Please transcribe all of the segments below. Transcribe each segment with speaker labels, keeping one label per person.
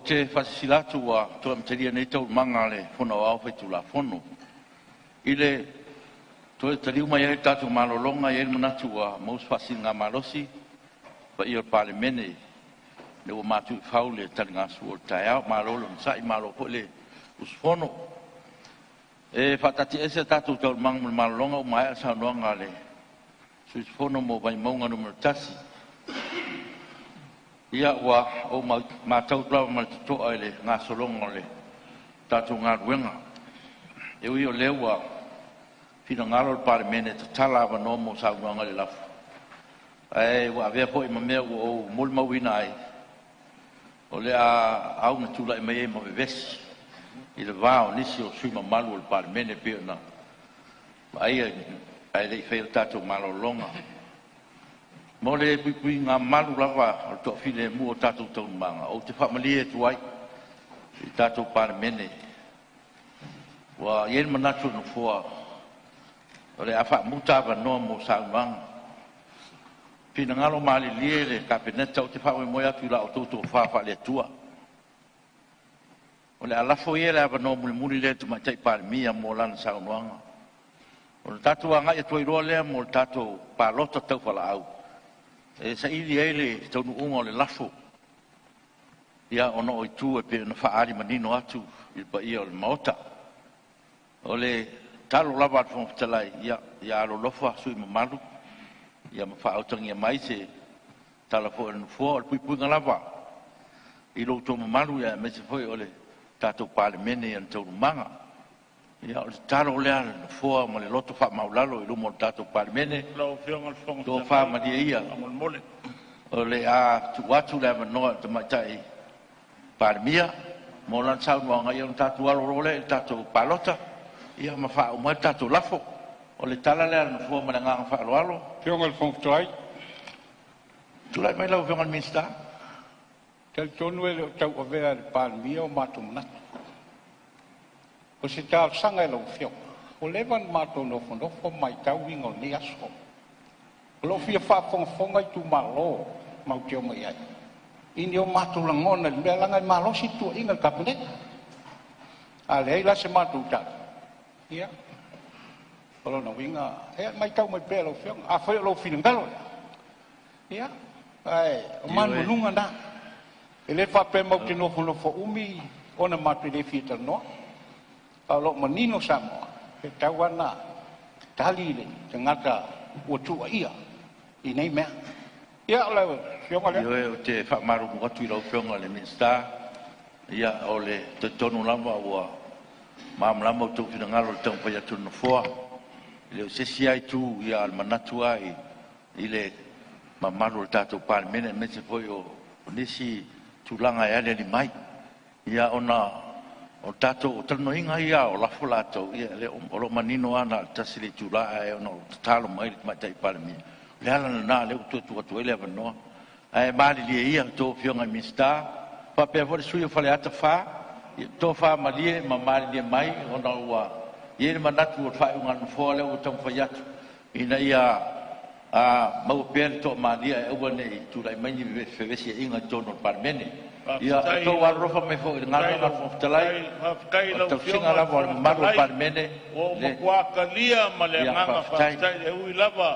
Speaker 1: te faasilasila atu ua toe amatalia nei Taualumaga a le Fono Aoao Faitulafono. I le toe taliu mai ai o le tatou malologa, e i ai le manatu ua maua se faasiligamalosi i le paia o le Palemene ina ua matu i fau le taligasua o le taeao. Malo le onosai malo foi le usufono. E faataatiaese a tatou Taualumaga mo le malologa ua maea le saunoaga a le sui usufono mo Vaimauga 1. Ia, ua ou matau atu lava ma le totoa i le gasologa o le tatou galuega. E ui o lea ua finagalo le Palemene e tatala avanoa mo saunoaga i le lafo, ae ua avea foi ma mea ua ou molimauina ai, o le a auga tulai mai ai ma vevesi i le va o nisi o sui usufono mamalu o le Palemene e pei ona vaaia ae le i faia le tatou malologa. Mo le puipuiga malu lava o le toafilemu o tatou taualumaga, ou te faamalie atu ai i le tatou Palemene, ua i ai le manatu o le Nofoa o le a faamuta avanoa mo saunoaga. Finagalo malilie le Kapeneta, ou te faamoemoe atu i la outou tofa faale-Atua. O le a lafo ia le avanoa mulimuli lea i le Tamaitai Palemia mo lana saunoaga, ona tatou agai atu ai loa lea mo le tatou palota taufalaau e saili ai le taunuuga o le lafo, ia ona o itu e pei ona faaali manino atu i le paia o le Maota. O le tatalo lava a le Fofoga Fetalai, ia alolofa sui usufono mamalu ia ma faautagia mai se tala foi a le Nofoa. O le puipuiga lava i lo outou mamalu aemaise foi o le tatou Palemene i ana taualumaga. Ia, o le tatalo lea a le Nofoa ma le loto faamaualalo i luma o le tatou Palemene,
Speaker 2: Lau Afioga i le Fofoga
Speaker 1: tofa
Speaker 2: Fetalai,
Speaker 1: malie ia,
Speaker 2: faamolemole.
Speaker 1: o le a tuu atu le avanoa i le Tamaitai Palemia mo lana saunoaga, ia ona tatou alo loa lea i le tatou palota ma faauma ai le tatou lafo. O le tala lea a le Nofoa ma le agaga faaaloalo.
Speaker 3: Afioga i le Fofoga Fetalai,
Speaker 1: Tulai mai lau Afioga i le Minisita.
Speaker 3: e talitonu e le o tauavea e le Palemia o matou manatu. O se talosaga i lau Afioga, ua leva ona matou nofonofo ma matau uiga o lenei aso. O lo o fia faafogafoga itumalo matou te omai ai i ni o matou lagona i le mea, leaga e malosi le tuuaiga i le Kapeneta. A leai la se matou tali, ia o lona uiga e matau mai pea e lau Afioga. Afai o lou finagalo lea, ia, ae o
Speaker 1: Ioe,
Speaker 3: manumanuga na. E le faapea matou te nofonofo umi ona matou le fia talanoa, a o lo o manino Samoa, e tatau lava ona tali le tagata ua tuuaia i nei mea. Ia o lau Afioga lea.
Speaker 1: Ioe, ou te faamalulu atu i lau Afioga i le Minisita, ia o le talitonu lava ua malamalama outou finagalo i le taumafai atu o le Nofoa. E le o se isi lava itu, a o le manatu lava i le mamalu o le tatou Palemene aemaise foi o nisi tulaga e aliali mai. Ia ona o tatou talanoaina ia o lafo latou, ia o lo o manino lava na o le tasi le itula, ae ona o tatalo mai le Tamaitai Palemia, o le ala lena lea ua toe tuu atu ai le avanoa. Ae malilie ia a outou Afioga i Minisita faapea foi le sui usufono mo Faleata 4, ia tofa malie ma malilie mai ona ua i ai le manatu o le faaiuga a le Nofoa lea ua taumafai atu ina ia maua pea le toamalie ae aua ne i tulai mai ni fevesiaiga i totonu o le Palemene. Ia
Speaker 2: Faafetai i
Speaker 1: outou
Speaker 2: lau,
Speaker 1: alolofa mai foi i le
Speaker 2: faafetai
Speaker 1: galuega a
Speaker 2: lau
Speaker 1: le Fofoga Fetalai,
Speaker 2: faafetai i
Speaker 1: o le
Speaker 2: lau
Speaker 1: tausiga
Speaker 2: Afioga i le
Speaker 1: lava o le
Speaker 2: Fofoga
Speaker 1: mamalu o le
Speaker 2: Fetalai,
Speaker 1: Palemene.
Speaker 2: ua ou
Speaker 1: Le
Speaker 2: matua talia ma le
Speaker 1: Ia
Speaker 2: agaga
Speaker 1: faafetai.
Speaker 2: faafetai. E ui lava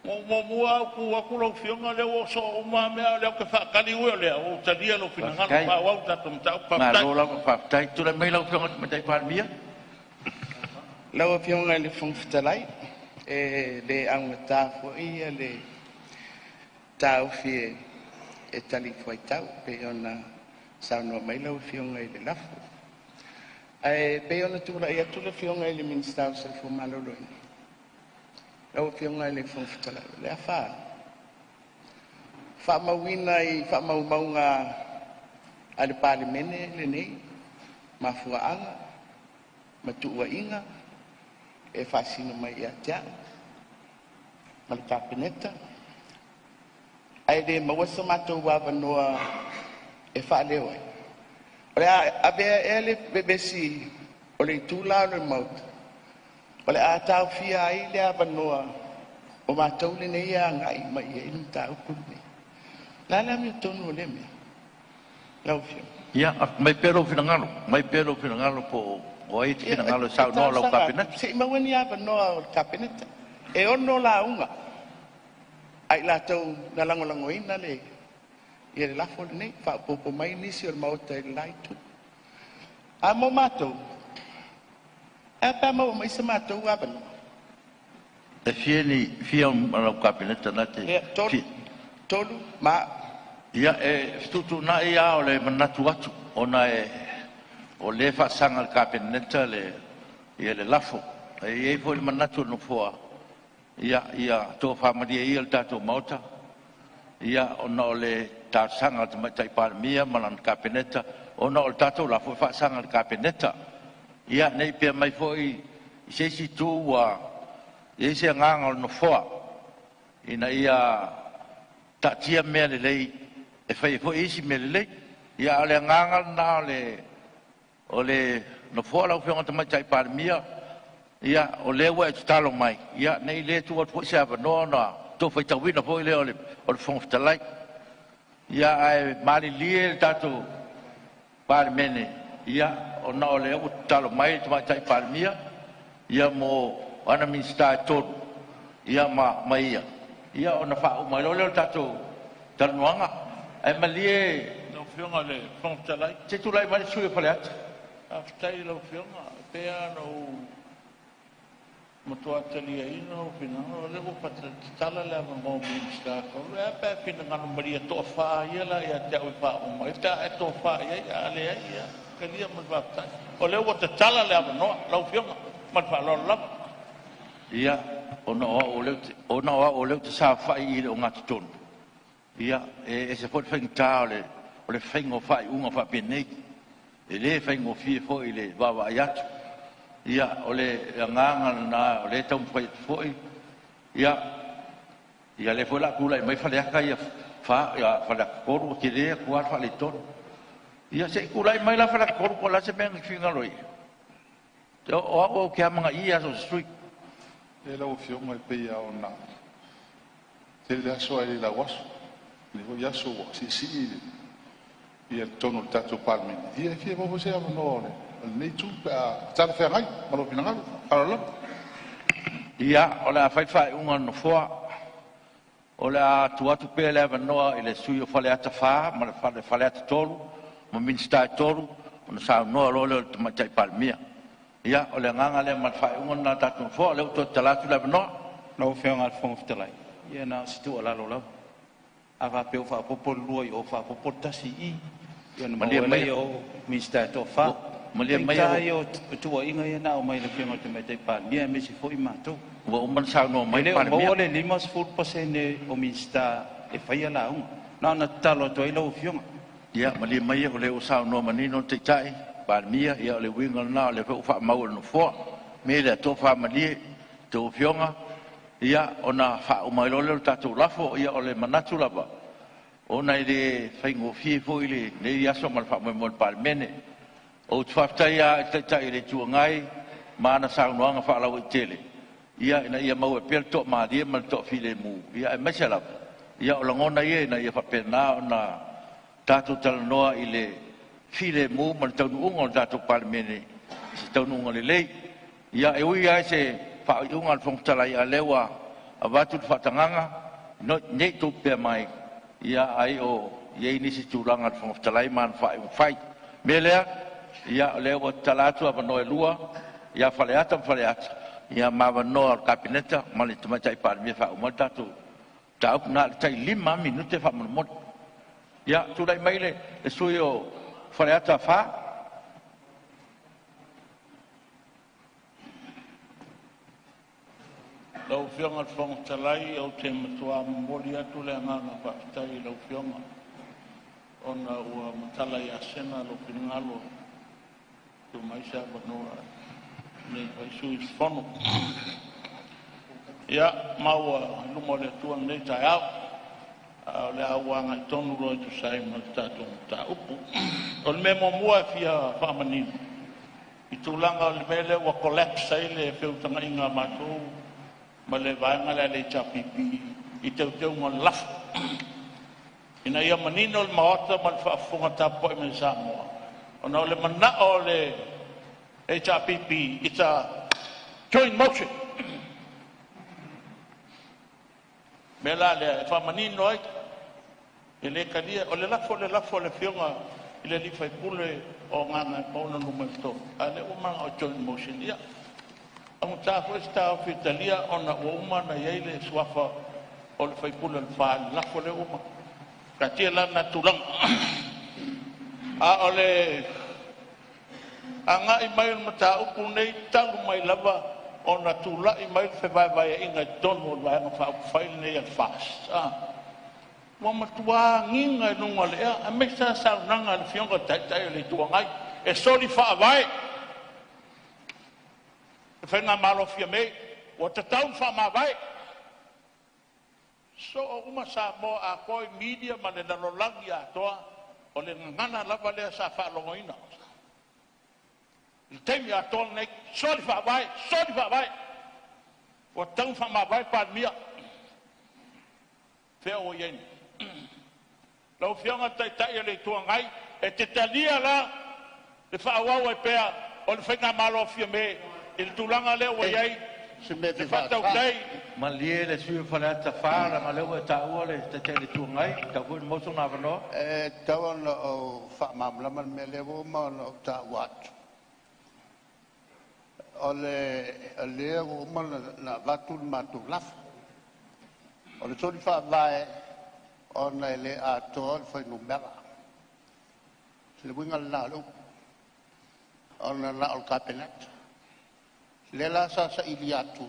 Speaker 2: ua ou muamua lava ou tu atu lau Afioga, o lea ua soo uma lava mea, a o lea ou te faatali. Ui o lea, ua ou talia lou finagalo.
Speaker 1: Faafetai.
Speaker 2: Faaauau le tatou mataupu. Faafetai.
Speaker 1: Malo lava faafetai. Tulai mai lau Afioga i le Tamaitai Palemia.
Speaker 4: Lau Afioga i le Fofoga Fetalai, e le augata foi le taofi e talifuaitau e pei ona saunoa mai lau Afioga i le lafo. Ae pei ona tulai atu le Afioga i le Minisita o le Soifua Maloloina, lau Afioga i le Fofoga Fetalai, o le a faamauina i faamaumauga a le Palemene lenei mafuaaga ma tuuaiga e faasino mai ia te au ma le Kapeneta, ae le maua so matou avanoa e faaleo ai. O le a avea ea le vevesi o le itu la o le Maota o le a taofia ai le avanoa o matou nei e agai mai i ai le mataupu lenei? O le a le amiotonu o lea mea? Lau Afioga.
Speaker 1: Ia, aumai pea lou finagalo, aumai pea lou finagalo po o ai e te finagalo e saunoa o lau Kapeneta.
Speaker 4: Se i maua ni avanoa o le Kapeneta. E 6 lauga a i latou na lagolagoina le lafo lenei, faaopoopo mai nisi o le Maota i le la itu. A mo matou, e a pe a maua mai so matou avanoa?
Speaker 1: E fia o lau Kapeneta na te
Speaker 4: fia? 3 ma au.
Speaker 1: Ia, e fetuutuunai lava o le manatu atu, ona o lea e faasaga i le Kapeneta le lafo. E i ai foi le manatu o le Nofoa, ia tofamalie ia le tatou Maota, ona o le talosaga a le Tamaitai Palemia ma lana Kapeneta, ona o le tatou lafo e faasaga i le Kapeneta. Ia, ne i pea mai foi i se isi itu ua i ai se agaga o le Nofoa ina ia taatia mea lelei e fai ai foi isi mea lelei. Ia, a o le agaga lena o le Nofoa lau Afioga i le Tamaitai Palemia, ia, o lea ua e tatalo mai, ia, ne i le tuu atu foi se avanoa ona outou faitauina foi lea o le Fofoga Fetalai. Ia, ae malilie le tatou Palemene, ona o lea ua tatalo mai le Tamaitai Palemia mo ana Minisita e 3 ma ia, ona faauma ai loa lea o le tatou talanoaga. Ae malie
Speaker 2: Lau Afioga i le Fofoga Fetalai.
Speaker 1: Se i tulai mai le sui usufono mo Faleata.
Speaker 2: Faafetai i lau Afioga. E pei lava ona ou matua taliaina lou finagalo, o lea ua tatala le avanoa o Minisita e toalua. Ae a pe a e finagalo malie e toafa ia la ia te au e faauma ai pe a e tofa i ai, a leai, ia, talia ma le faafetai. O lea ua tatala le avanoa lau Afioga. Ma le faaaloalo lava.
Speaker 1: Ia, ona o au o lea ou te saofai i le ogatotonu, ia, e ese foi le faigata o le faiga o faaiuga faapenei. E le faigofie foi i le vaavaai atu. Ia, o le agaga lena o lea e taumafai atu foi. Ia, o lea foi o le a tulai mai Faleata 4, Faleata 3, ua tele atu lava le faaletonu. Ia, se i tulai mai la Faleata 3 po o le a se mea na te finagalo i ai. O au ou te amanaia lava so o se sui usufono.
Speaker 5: Lau Afioga e pei lava ona tele aso ae le lauaso. O lenei foi aso ua siisii le tonu o le tatou Palemene. Ia e fia maua foi se avanoa o lenei itu pe a talafeagai ma lou finagalo. Ma le faaaloalo lava.
Speaker 1: Ia, o le a fai le faaiuga a le Nofoa, o le a tuu atu pea le avanoa i le sui usufono mo Faleata 4 ma le Faleata 3 ma Minisita e 3 ona saunoa loa lea o le Tamaitai Palemia. Ia, o le agaga lea ma le faaiuga lena a le tatou Nofoa, o lea ua toe tatala atu le avanoa.
Speaker 6: Lau Afioga i le Fofoga Fetalai, ia na o se tuualalo lava. A faapea ua faaopoopo le 2 i o faaopoopo le 1 i i, ia ona
Speaker 1: Malie
Speaker 6: maua ai
Speaker 1: maia,
Speaker 6: lea o Minisita e toafa.
Speaker 1: Malie
Speaker 6: O
Speaker 1: maia,
Speaker 6: faigata ia o tuuaiga ia na aumai e le Afioga i le Tamaitai Palemia aemaise foi matou.
Speaker 1: Ua uma ona saunoa
Speaker 6: E
Speaker 1: mai le
Speaker 6: le o
Speaker 1: Palemia.
Speaker 6: maua le 50% o Minisita e faia lauga. Na ona tatalo atu ai lau Afioga.
Speaker 1: Ia, malie maia, o lea ua saunoa manino le Taitai Palemia, ia o le uiga lena, o lea foi ua faamau e le Nofoa. O le mea lea, tofa malie a outou afioga, ia, ona faauma ai loa lea o le tatou lafo. Ia, o le manatu lava, ona e le faigofie foi lenei aso ma le faamoemoe o le Palemene. Ou te faafetai lava i le Taitai o le Itu Agai ma ana saunoaga faalauaitele, ina ia maua ai pea le toamalie ma le toafilemu, aemaise lava o lagona ia ina ia faapena ona tatou talanoa i le filemu ma le taunuuga o le tatou Palemene i se taunuuga lelei. Ia, e ui lava i se faaiuga a le Fofoga Fetalai, a o lea ua avatu le faatagaga, ne i outou pepea mai, ai o i ai nisi tulaga o le Fofoga Fetalai ma ana faaiuga fai. O le mea lea, ia, o lea ua tatala atu avanoa e lua ia Faleata ma Faleata, ia ma avanoa o le Kapeneta ma le Tamaitai Palemia e faauma ai le tatou mataupu. Na o le tai 5 lava minute faamolemole. Ia, tulai mai le sui usufono o Faleata 4.
Speaker 2: Lau Afioga i le Fofoga Fetalai, ou te matua momoli atu le agaga faafetai i lau Afioga ona ua matala ia sega lou finagalo e tuu mai se avanoa o lenei foi sui usufono. Ia, ma ua i luma o le Atua lenei taeao, a o le a ou agai tonu loa e tusa ai ma le tatou mataupu. O le mea muamua e fia faamanino i tulaga o le mea lea ua collapse ai le feutagaiga a matou ma le vaega lea a le HRPP i teuteuga o le lafo. Ina ia manino le Maota ma le faafofoga tapuai mai a Samoa, ona o le manao o le HRPP, it's a joint motion. O le mea la lea e faamanino ai, e le talia. O le lafo o le lafo a le Afioga i le sui usufono o Gagaemauga 3, a o lea ua manao e join motion. Ia, augata foi se taofi e talia ona ua uma ona i ai le suafa o le sui usufono o Lefa i le lafo lea ua uma. Taatia la lena tulaga. A o le agai mai o le mataupu lenei talu mai lava ona tulai mai le fevaevaeaiga i totonu o le Vaega Faaupufai lenei a le FAST, ua matua agiga i luga o le ea, aemaise lava saunoaga a le Afioga i le Taitai o le Itu Agai e soli Faavae le faigamalo a Fiame, ua tatau ona faamavae. Soo uma Samoa atoa i media ma le lalolagi atoa, o le gagana lava lea sa faalogoina i le taimi atoa lenei, soli Faavae, soli Faavae, ua tatau ona faamavae le Palemia. Fea ua i ai nei? Lau Afioga i le Taitai o le Itu Agai, e te talia la le faaauau ai pea o le faigamalo a Fiame i le tulaga lea ua i ai
Speaker 4: Se mea
Speaker 2: le
Speaker 4: fia faasao.
Speaker 2: faatautai?
Speaker 1: Malie le sui usufono mo Faleata 4, leaga o lea ua e taua le Taitai o le Itu Agai, e tatau foi ona maua sona avanoa.
Speaker 7: E tatau ona ou faamalamalama le mea lea ua uma ona ou taua atu. O lea ua uma ona avatu le matou lafo. O le soli faavae ona e le atoa le fuainumera. O le uiga lena o le upu, ona na o le Kapeneta. Lea la sa saili atu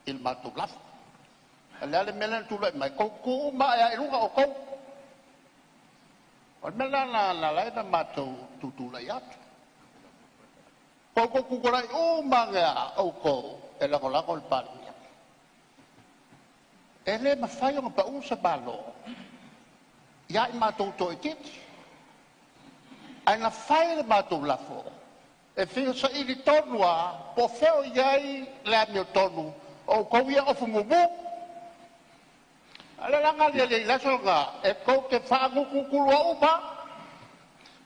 Speaker 7: i le matou lafo. A o le a le mea lea na tulai mai? Ua outou tutu uma ae lava i luga outou. O le mea la lena na ala ai ona matou tutulai atu. Ua outou tutulai uma ane lava outou e lagolago le Palemia. E le mafai ona pau se Malo ia i matou toaitiiti. Ae na fai le matou lafo e fia saili tonu lava po o fea o i ai le amiotonu o outou ia e ofu mumu. A o lea la na aliali ai i le aso lena, e tou te faagutugutuloa uma lava.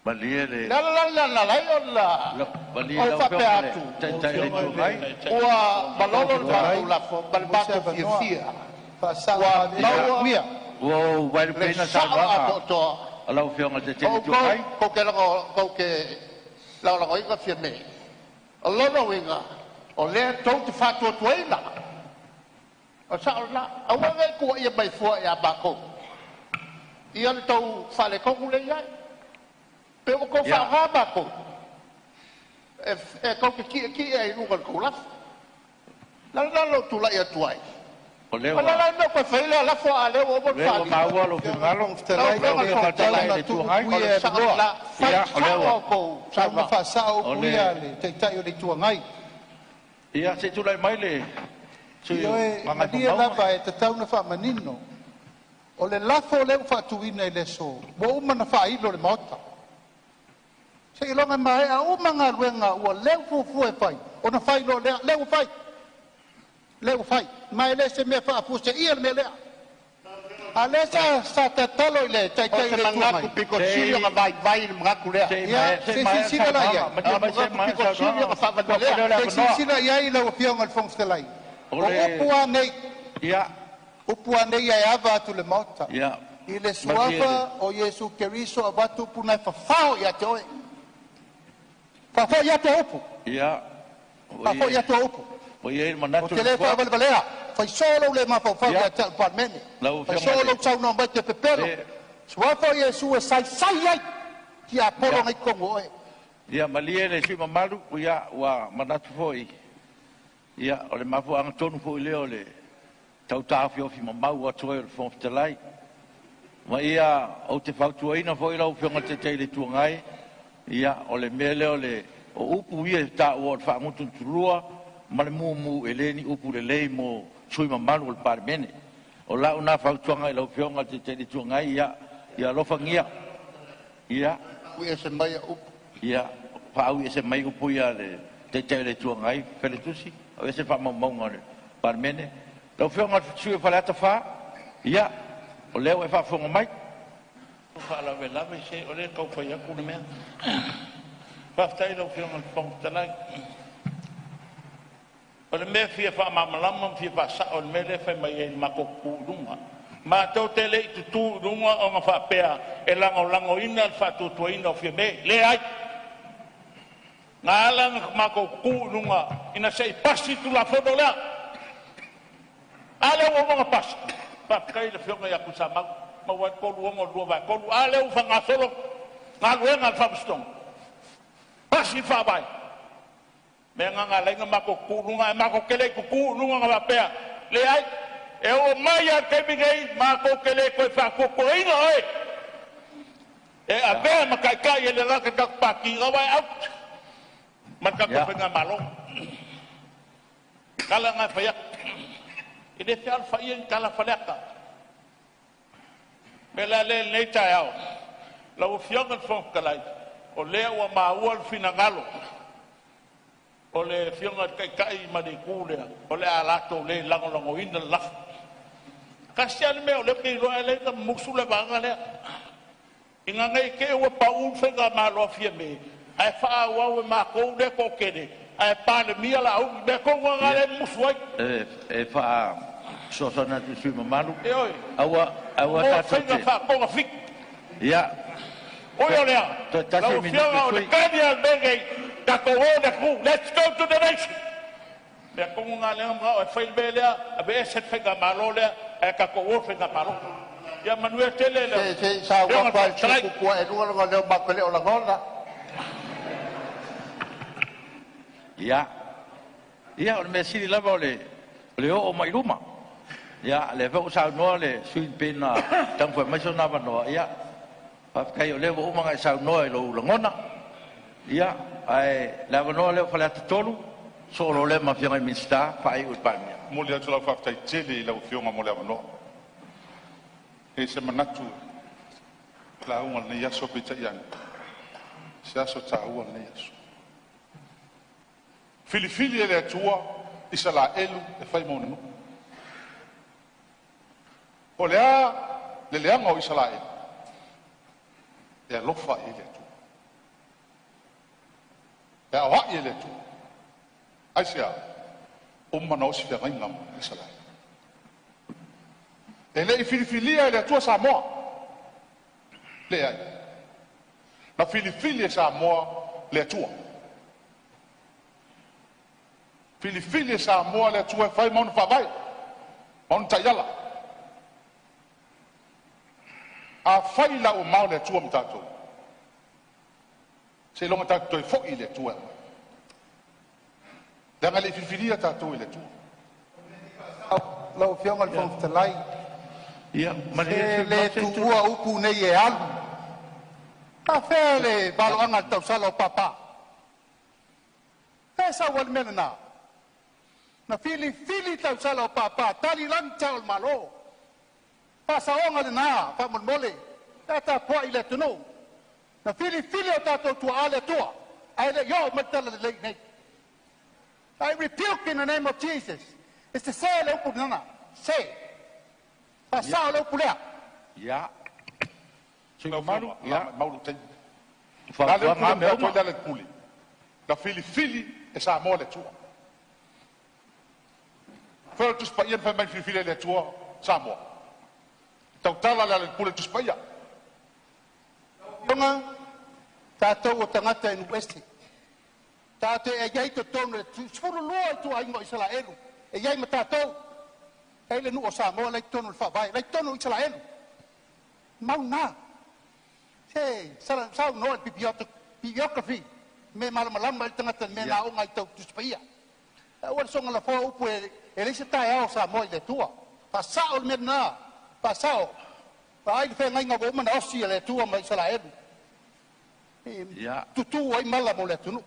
Speaker 1: Malie
Speaker 7: Le
Speaker 1: le,
Speaker 7: ala la lena na ala ai ona
Speaker 1: malie
Speaker 7: ou
Speaker 1: lau
Speaker 7: faapea
Speaker 1: Afioga i le
Speaker 7: atu,
Speaker 2: Lau
Speaker 1: Taitai o le
Speaker 2: Afioga
Speaker 1: Itu
Speaker 2: i le
Speaker 1: Agai.
Speaker 2: Taitai
Speaker 7: ua
Speaker 2: o le
Speaker 7: malolo
Speaker 2: Itu
Speaker 7: le
Speaker 2: Agai.
Speaker 7: matou
Speaker 8: Fetalai,
Speaker 7: lafo ma le
Speaker 8: maua se
Speaker 7: matou
Speaker 8: avanoa.
Speaker 7: fiafia,
Speaker 8: Faasao
Speaker 7: ua
Speaker 8: malie
Speaker 1: Ia,
Speaker 7: maua
Speaker 8: uia.
Speaker 1: ua ou
Speaker 7: le
Speaker 1: vaelupeina
Speaker 7: sao
Speaker 1: saunoaga
Speaker 7: atoatoa
Speaker 1: a lau Afioga i le
Speaker 7: o
Speaker 1: Taitai o le Itu
Speaker 7: outou
Speaker 1: Agai.
Speaker 7: tou te tou te lagolagoina Fiame. O lona uiga, o lea tou te faatuatuaina. O le sao lena. Aua ne i tuuaia mai fua ia matou ia le tou faaletonu lea e i ai. Pe ua outou
Speaker 1: Ia,
Speaker 7: faaaoga matou e tou te tietie ai i luga o le tou lafo. O le ala lena o lou tulai atu ai,
Speaker 1: o lea
Speaker 7: o le
Speaker 1: ua,
Speaker 7: ala le mea o toe fai ai lea lafo, a o lea ua uma
Speaker 1: o
Speaker 7: ona
Speaker 1: lea ua
Speaker 7: faalia.
Speaker 1: maua lou
Speaker 8: Lau Afioga i le
Speaker 1: finagalo
Speaker 8: Fofoga
Speaker 7: Lau
Speaker 8: Fetalai,
Speaker 1: lau
Speaker 7: Afioga i
Speaker 8: pe
Speaker 7: le
Speaker 1: Afioga i
Speaker 7: Fofoga
Speaker 1: le
Speaker 8: tatau
Speaker 1: Taitai
Speaker 7: Fetalai,
Speaker 1: o
Speaker 8: ona
Speaker 1: le Itu
Speaker 8: tuu
Speaker 1: Agai.
Speaker 7: o
Speaker 8: upu
Speaker 7: le
Speaker 8: ia e
Speaker 7: sao
Speaker 8: lua,
Speaker 7: lena. Fai
Speaker 1: Ia, o lea
Speaker 7: sao a
Speaker 1: ua,
Speaker 7: outou
Speaker 8: tatau ona
Speaker 7: saunoaga.
Speaker 8: faasao
Speaker 1: o
Speaker 8: upu
Speaker 1: le,
Speaker 8: ia a le Taitai o le Itu Agai.
Speaker 1: ia se i tulai mai le sui
Speaker 8: Ioe,
Speaker 1: usufono mo
Speaker 8: malie
Speaker 1: Gagaifomauga.
Speaker 8: lava e tatau ona faamanino. O le lafo lea ua faatuina i le aso, ua uma ona faailo i le Maota. Seiloga e maea uma galuega ua leu fuafua e fai, ona fai loa lea. Lea ua fai, lea ua fai, ma e le o se mea faafuaseia le mea lea. A o lea sa tatalo i le
Speaker 4: O
Speaker 8: Taitai o
Speaker 4: se
Speaker 8: le Itu
Speaker 4: manatu
Speaker 8: Agai,
Speaker 4: pito
Speaker 1: Se
Speaker 4: sili ona
Speaker 1: i
Speaker 4: vaivai le manatu lea.
Speaker 1: se i
Speaker 8: ia
Speaker 1: maea se
Speaker 8: se
Speaker 1: i
Speaker 8: i
Speaker 1: maea le
Speaker 8: silasila la i
Speaker 1: saunoaga.
Speaker 8: ai.
Speaker 4: O
Speaker 1: Malie
Speaker 4: le
Speaker 1: mai se i
Speaker 4: manatu
Speaker 1: maea le
Speaker 4: pito sili
Speaker 1: saunoaga
Speaker 4: ona
Speaker 1: ona tofu lea o
Speaker 4: faavalevalea.
Speaker 1: le
Speaker 8: Se i
Speaker 1: avanoa.
Speaker 8: silasila i ai lau Afioga i le Fofoga Fetalai,
Speaker 1: O
Speaker 8: o
Speaker 1: le,
Speaker 8: upu lava nei,
Speaker 1: ia,
Speaker 8: upu lava nei e ava atu i le Maota,
Speaker 1: ia,
Speaker 8: i le
Speaker 1: malie le,
Speaker 8: suafa o Iesu Keriso avatu upu na e fafao ia te oe. Faafoi atu au upu,
Speaker 1: ia, ua i
Speaker 8: faafoi
Speaker 1: ai
Speaker 8: atu au upu.
Speaker 1: ua i ai le
Speaker 8: Ou
Speaker 1: manatu
Speaker 8: te
Speaker 1: o le
Speaker 8: le
Speaker 1: Nofoa.
Speaker 8: faavalevalea. Fai soo lou le mafaufau
Speaker 1: Ia,
Speaker 8: ia te au i le Palemene.
Speaker 1: lau
Speaker 8: Fai
Speaker 1: Afioga
Speaker 8: soo
Speaker 1: i
Speaker 8: lou saunoa mai e te pepelo.
Speaker 1: le,
Speaker 8: Suafa o Iesu e saisai ai tiapolo
Speaker 1: ia,
Speaker 8: na i totonu o oe.
Speaker 1: ia malie le sui usufono mamalu, ia, ua manatu foi, ia, o le mafuaaga tonu foi lea o le tau taofiofimamau atu ai o le Fofoga Fetalai. Ma ia, ou te fautuaina foi lau Afioga i le Taitai o le Itu Agai, ia, o le mea lea o le o upu ia e taua o le faagutugutu ma le mumu, e le ni upu lelei mo sui usufono mamalu o le Palemene. O lau lena fautuaga i lau Afioga i le Taitai o le Itu Agai, ia, ia alofagia, ia,
Speaker 7: Ui ese mai au upu.
Speaker 1: ia faaui mai upu ia a le Taitai o le Itu Agai, Feletusi, aveese faamaumauga o le Palemene. Lau Afioga i le sui usufono o Faleata 4, ia, o lea ua e faafofoga mai.
Speaker 2: faalavelave, se o lea e tau fai atu le mea. Faafetai i lau Afioga i le Fofoga Fetalai. O le mea e fia faamalamalama ma fia faasao i le mea lea e fai mai ai matou te tutu i luga. Matou te le i tutu i luga ona faapea e lagolagoina le faatuatuaina o Fiame. Leai. Na ala ona matou tutu i luga ina se i pasi le Tulafono lea. A lea ua uma ona pasi. Faafetai i le Afioga ia Tuisamau, maua ai le 362/3. A lea ua faagasolo galuega a le Faamasinoga, pasi le Faavae. O le mea lena na ala ai ona matou tutu i luga, ae matou te le i tutu i luga na faapea, leai. E oo mai lava i le taimi nei, matou te le toe faatuatuaina oe e avea ma taitai e le lata i le tatou Pati, ua e out ma le tatou Faigamalo. O tala na e fai atu, e le fealofaia ni tala a Faleata. O le mea la lea i lenei taeao, lau Afioga i le Fofoga Fetalai, o lea ua maua le finagalo o le Afioga i le Taitai ma le Itu lea, o le a latou le lagolagoina le lafo. Tasi lava le mea o lea ou te iloa e ala ai ona mumusu le vaega lea, ina ne i te i ua pau le faigamalo a Fiame ae faaauau e matou lea e toatele ae Palemia Laauli. O le mea tonu lava lena lea e mumusu ai.
Speaker 1: E faasoasoaina atu i le sui usufono mamalu,
Speaker 2: Ioe,
Speaker 1: aua aua
Speaker 2: mo
Speaker 1: tatou
Speaker 2: faiga
Speaker 1: te
Speaker 2: faatogafiti.
Speaker 1: Ia,
Speaker 2: Ui o lea,
Speaker 1: toe tasi
Speaker 2: lau
Speaker 1: le minute
Speaker 2: Afioga
Speaker 1: le
Speaker 2: o le
Speaker 1: sui.
Speaker 2: tali lava o le mea lenei, tatou o i le atunuu. Let's go to the nation. Mea tonu lena lea na manao e fai le mea lea, aveese le faigamalo lea ae tatou o i le faiga palota. Ia manuia tele le
Speaker 7: Se se i sau
Speaker 2: Afioga i le
Speaker 7: atu
Speaker 2: Fofoga
Speaker 7: le
Speaker 2: Fetalai.
Speaker 7: sui puupuu lua leaga o lea matou te le o lagona.
Speaker 1: Ia, ia o le mea sili lava o le oo mai i luma. Ia, lea foi ua saunoa le sui usufono pei ona taumafai mai sona avanoa. Ia, faafetai o lea ua uma ona e saunoa i lou lagona. Ia, ae o le avanoa lea o Faleata 3, sosoo loa lea ma le Afioga i le Minisita faaiu i le Palemia.
Speaker 5: E momoli atu lau faafetai tele i lau Afioga mo le avanoa. E i ai se manatu o le lauga o lenei aso, peitai ane, o se aso taua lenei aso. Filifili e le Atua Isaraelu e fai ma ona nuu. Po o le a le leaga o Isaraelu, e alofa i ai le Atua, e aoai e le Atua. Aisea? Uma ona osi feagaiga ma Isaraelu. E le i filifilia e le Atua Samoa, leai, na filifili e Samoa le Atua. Filifili e Samoa le Atua e fai ma ona faavae, ma ona taiala. Afai la ua mao le Atua ma tatou, seiloga tatou toe foi i le Atua e aumai, leaga e le i filifilia tatou e le Atua.
Speaker 8: Lau Afioga i le Fofoga Fetalai,
Speaker 1: Ia malie
Speaker 8: e
Speaker 1: le sui
Speaker 8: le
Speaker 1: usufono mamalu se i
Speaker 8: tuua upu nei e alu. A fea le valoaga o le tausala o papa? Fea e sau ai le mea lena? Na filifili tausala o papa, tali lagi sao o le Malo. Faasaoga lena faamolemole, pe a tapuai le atunuu. Na filifili e o tatou tuaa le Atua, ae le i oo mai le talalelei i inei. I rebuke in the name of Jesus. E sese le upu lena, se. Faasao le upu lea.
Speaker 1: Ia, sui
Speaker 5: Lau
Speaker 1: mamalu,
Speaker 5: Afioga,
Speaker 1: ia,
Speaker 5: mau lou taimi. La le
Speaker 1: fautuaga
Speaker 5: upu
Speaker 1: lava
Speaker 5: lea
Speaker 1: mea
Speaker 5: na
Speaker 1: uma.
Speaker 5: i le pule, na filifili e Samoa le Atua. Foi o le Tusi Paia na fai mai na filifili e le Atua Samoa. Tautala le ala pule Tusi Paia.
Speaker 8: Afioga, tatou o tagata e nuu ese. Tatou e i ai totonu le 12 ituaiga o Isaraelu, e i ai ma tatou. E i ai le nuu o Samoa la i totonu o le faavae, la i totonu o Isaraelu. Mau na. Se saunoa i le bibliography, me malamalama ai le tagata i le mea na aoga ai tau Tusi Paia. Aua le soona lafoa upu e leai se taeao o Samoa i le Atua. Faasao le mea lena. Faasao. Vaai le feagaiga ua uma na osi e le Atua ma Isaraelu. E tutu ai mala mo le atunuu.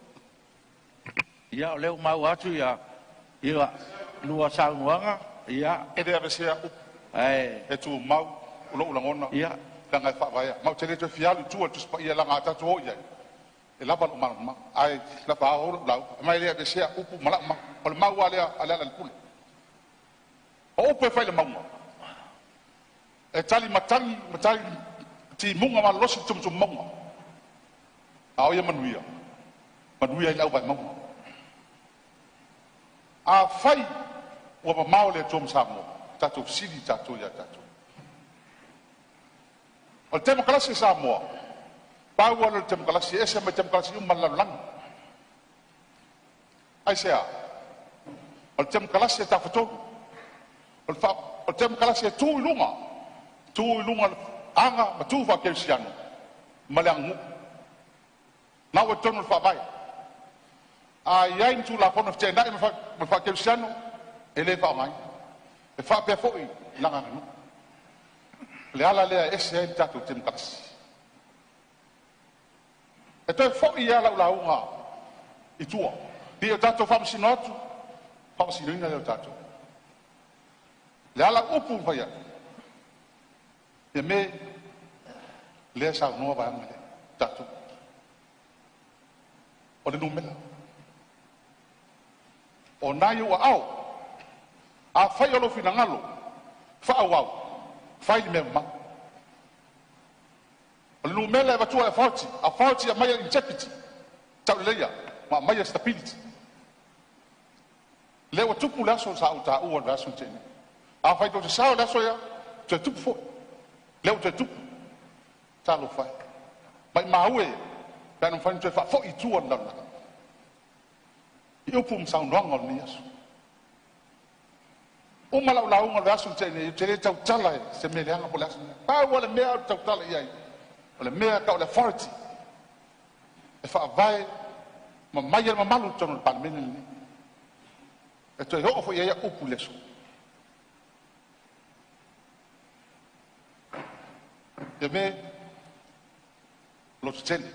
Speaker 1: Ia, o lea ua maua atu ia lua saunoaga, ia,
Speaker 5: E le aveesea upu
Speaker 1: ae
Speaker 5: e tumau o lou lagona leaga e faavaea. Ma ou te le toe fia alu i tua i le Tusi Paia leaga a tatou o i ai, e lava lou malamalama. Ae na faaauau lau lauga, ma e le aveesea upu ma lau mau. O le mau lava lea a Lealailepule. O upu e fai i le mauga, e tali matagi ma tali Timuga malolosi i le tumutumu mauga, a o ia manuia, manuia ai le au vae mauga. Afai ua mamao le Atua ma Samoa, tatou fesili tatou ia tatou. O le Temokarasi a Samoa, pau lava lea o le Temokarasi e ese mai Temokarasi uma a le lalolagi. Aisea? O le Temokarasi a le Tafatolu, o le Temokarasi e tu i luga, tu i luga o aga ma tu faakerisiano ma le aganuu. Na ua i totonu o le Faavae. A i ai ni Tulafono e feteenai ma le faakerisiano, e le faaaogaina. E faapea foi i lana aganuu. O le ala lea e ese ai le tatou Temokarasi. E toe foi lava lau lauga i tua, ne i o tatou faamasino atu, faamasinoina lea o tatou. Le ala o upu na fai atu, Fiame, lea e saunoa vaega lea, tatou, o le numera. O na e i ou aao. Afai o lou finagalo faaauau, fai le mea mamalu. O le numera e avatua e authority, authority e aumaia integrity, tauleleia ma aumaia stability. Lea ua tupu le aso sa ou taua i le vaiaso na tea nei. Afai tou te sao i le aso lea, toe tupu foi. Lea ua toe tupu. Talofa e, maimau e pe ana mafai ona toe faafoi i tua le lalolagi i upu ma saunoaga o lenei aso. Uma lau lauga i le vaiaso na tea nei, ou te le tautala i se mea leaga po o le a se mea. Pau lava le mea ou te tautala i ai, o le mea e tau o le authority e faavae ma aumai ai le mamalu i totonu o le Palemene lenei. E toe oo foi i ai au upu i le aso. Fiame, lototele,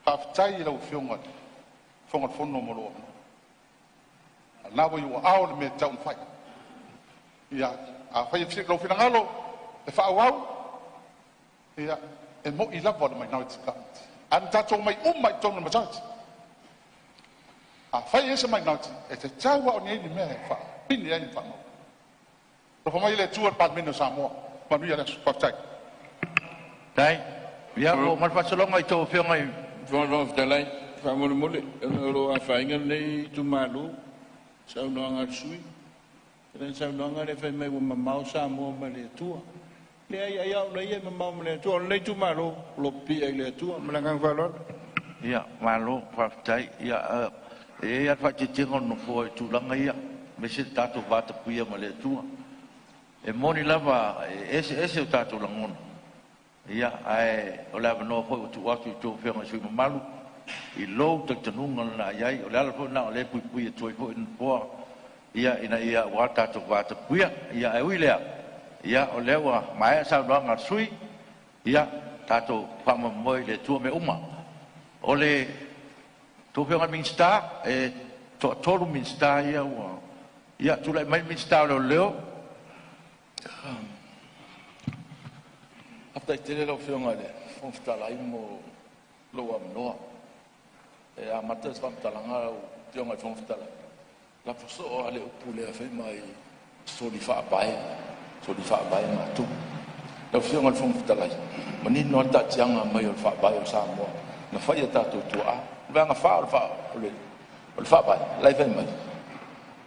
Speaker 5: faafetai i lau Afioga i le Fofoga Fetalai mo lou avanoa. O lena ua i ou aao le mea e tatau ona fai. Ia, afai e lou finagalo e faaauau, ia, e moni lava o le minority government, ae na tatou omai uma lava i totonu o le majority. Afai e i ai se minority, e tatau lava ona i ai ni mea e faapine ai ma faamau. Alofa mai le Atua i le Palemene o Samoa. Manuia le aso. Faafetai.
Speaker 1: Tai. Ia, ua oo mai le faasologa i tou afioga i
Speaker 2: Fofoga Fetalai, faamolemole, ona o lo o afaina lenei itumalo i saunoaga a le sui usufono. O lana saunoaga lea fai mai ua mamao Samoa ma le Atua. Leai, ai lava o ia e mamao ma le Atua. O lenei itumalo, o lo o pipii i le Atua. Ma le agaga faaaloalo.
Speaker 1: Ia, malo, faafetai. Ia, e i ai lava le faaeteetega o le Nofoa i tulaga ia, aemaise le tatou vatapuia ma le Atua. E moni lava e eseese o tatou lagona, ia, ae o le avanoa foi ua tuu atu i tou afioga i sui usufono mamalu i lou talitonuga lena e i ai. O le ala foi lena o lea e puipui atu ai foi le Nofoa, ia, ina ia aua le tatou vatapuia. Ia, ae ui i lea, ia, o lea ua maea saunoaga a le sui usufono, ia, tatou faamoemoe i le Atua mea uma. O le tou Afioga i le Minisita, e toatolu Minisita ia ua... Ia, tulai mai le Minisita o Leoleo.
Speaker 9: Faafetai tele lau Afioga i le Fofoga Fetalai mo lou avanoa. E amata se faamatalaga lau Afioga i le Fofoga Fetalai, lafo soo lava le upu lea fai mai, soli faavae, soli faavae matou. Lau Afioga i le Fofoga Fetalai, manino lava le taatiaga mai o le Faavae o Samoa na fai e tatou tuaa. O le vaega 4 o le Faavae, la e fai mai,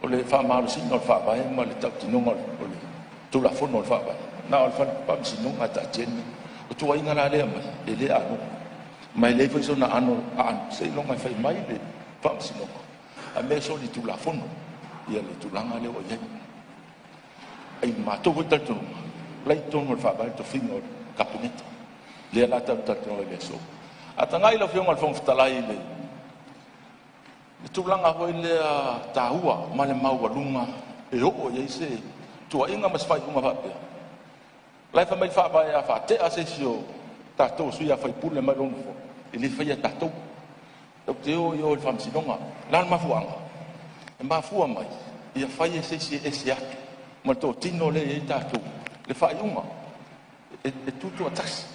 Speaker 9: o le faamalosiga o le Faavae ma le tautinoga o le Tulafono o le Faavae, na o le Faamasinoga e taatia ai le mea. O tuuaiga la lea e aumai, e le anoa, ma e leai foi sona aano seiloga e fai mai le Faamasinoga a mea e solitulafono ia le tulaga lea ua i ai. Ai matou foi talitonuga, la i totonu o le Faavae le tofiga o le Kapeneta, lea la tatou talanoa i le aso. A tagai lau Afioga i le Fofoga Fetalai i le tulaga foi lea taua ma le maualuga e oo i ai se tuuaiga ma se faaiuga faapea, la e fai mai le Faavae a faatea se isi o tatou sui usufono mai lona nofoa, e le faia e tatou. Tatou te o i o i le Faamasinoga. O le a le mafuaaga? E mafua mai ia fai e se isi e ese atu ma le totino lea e i ai tatou le faaiuga e tutoatasi.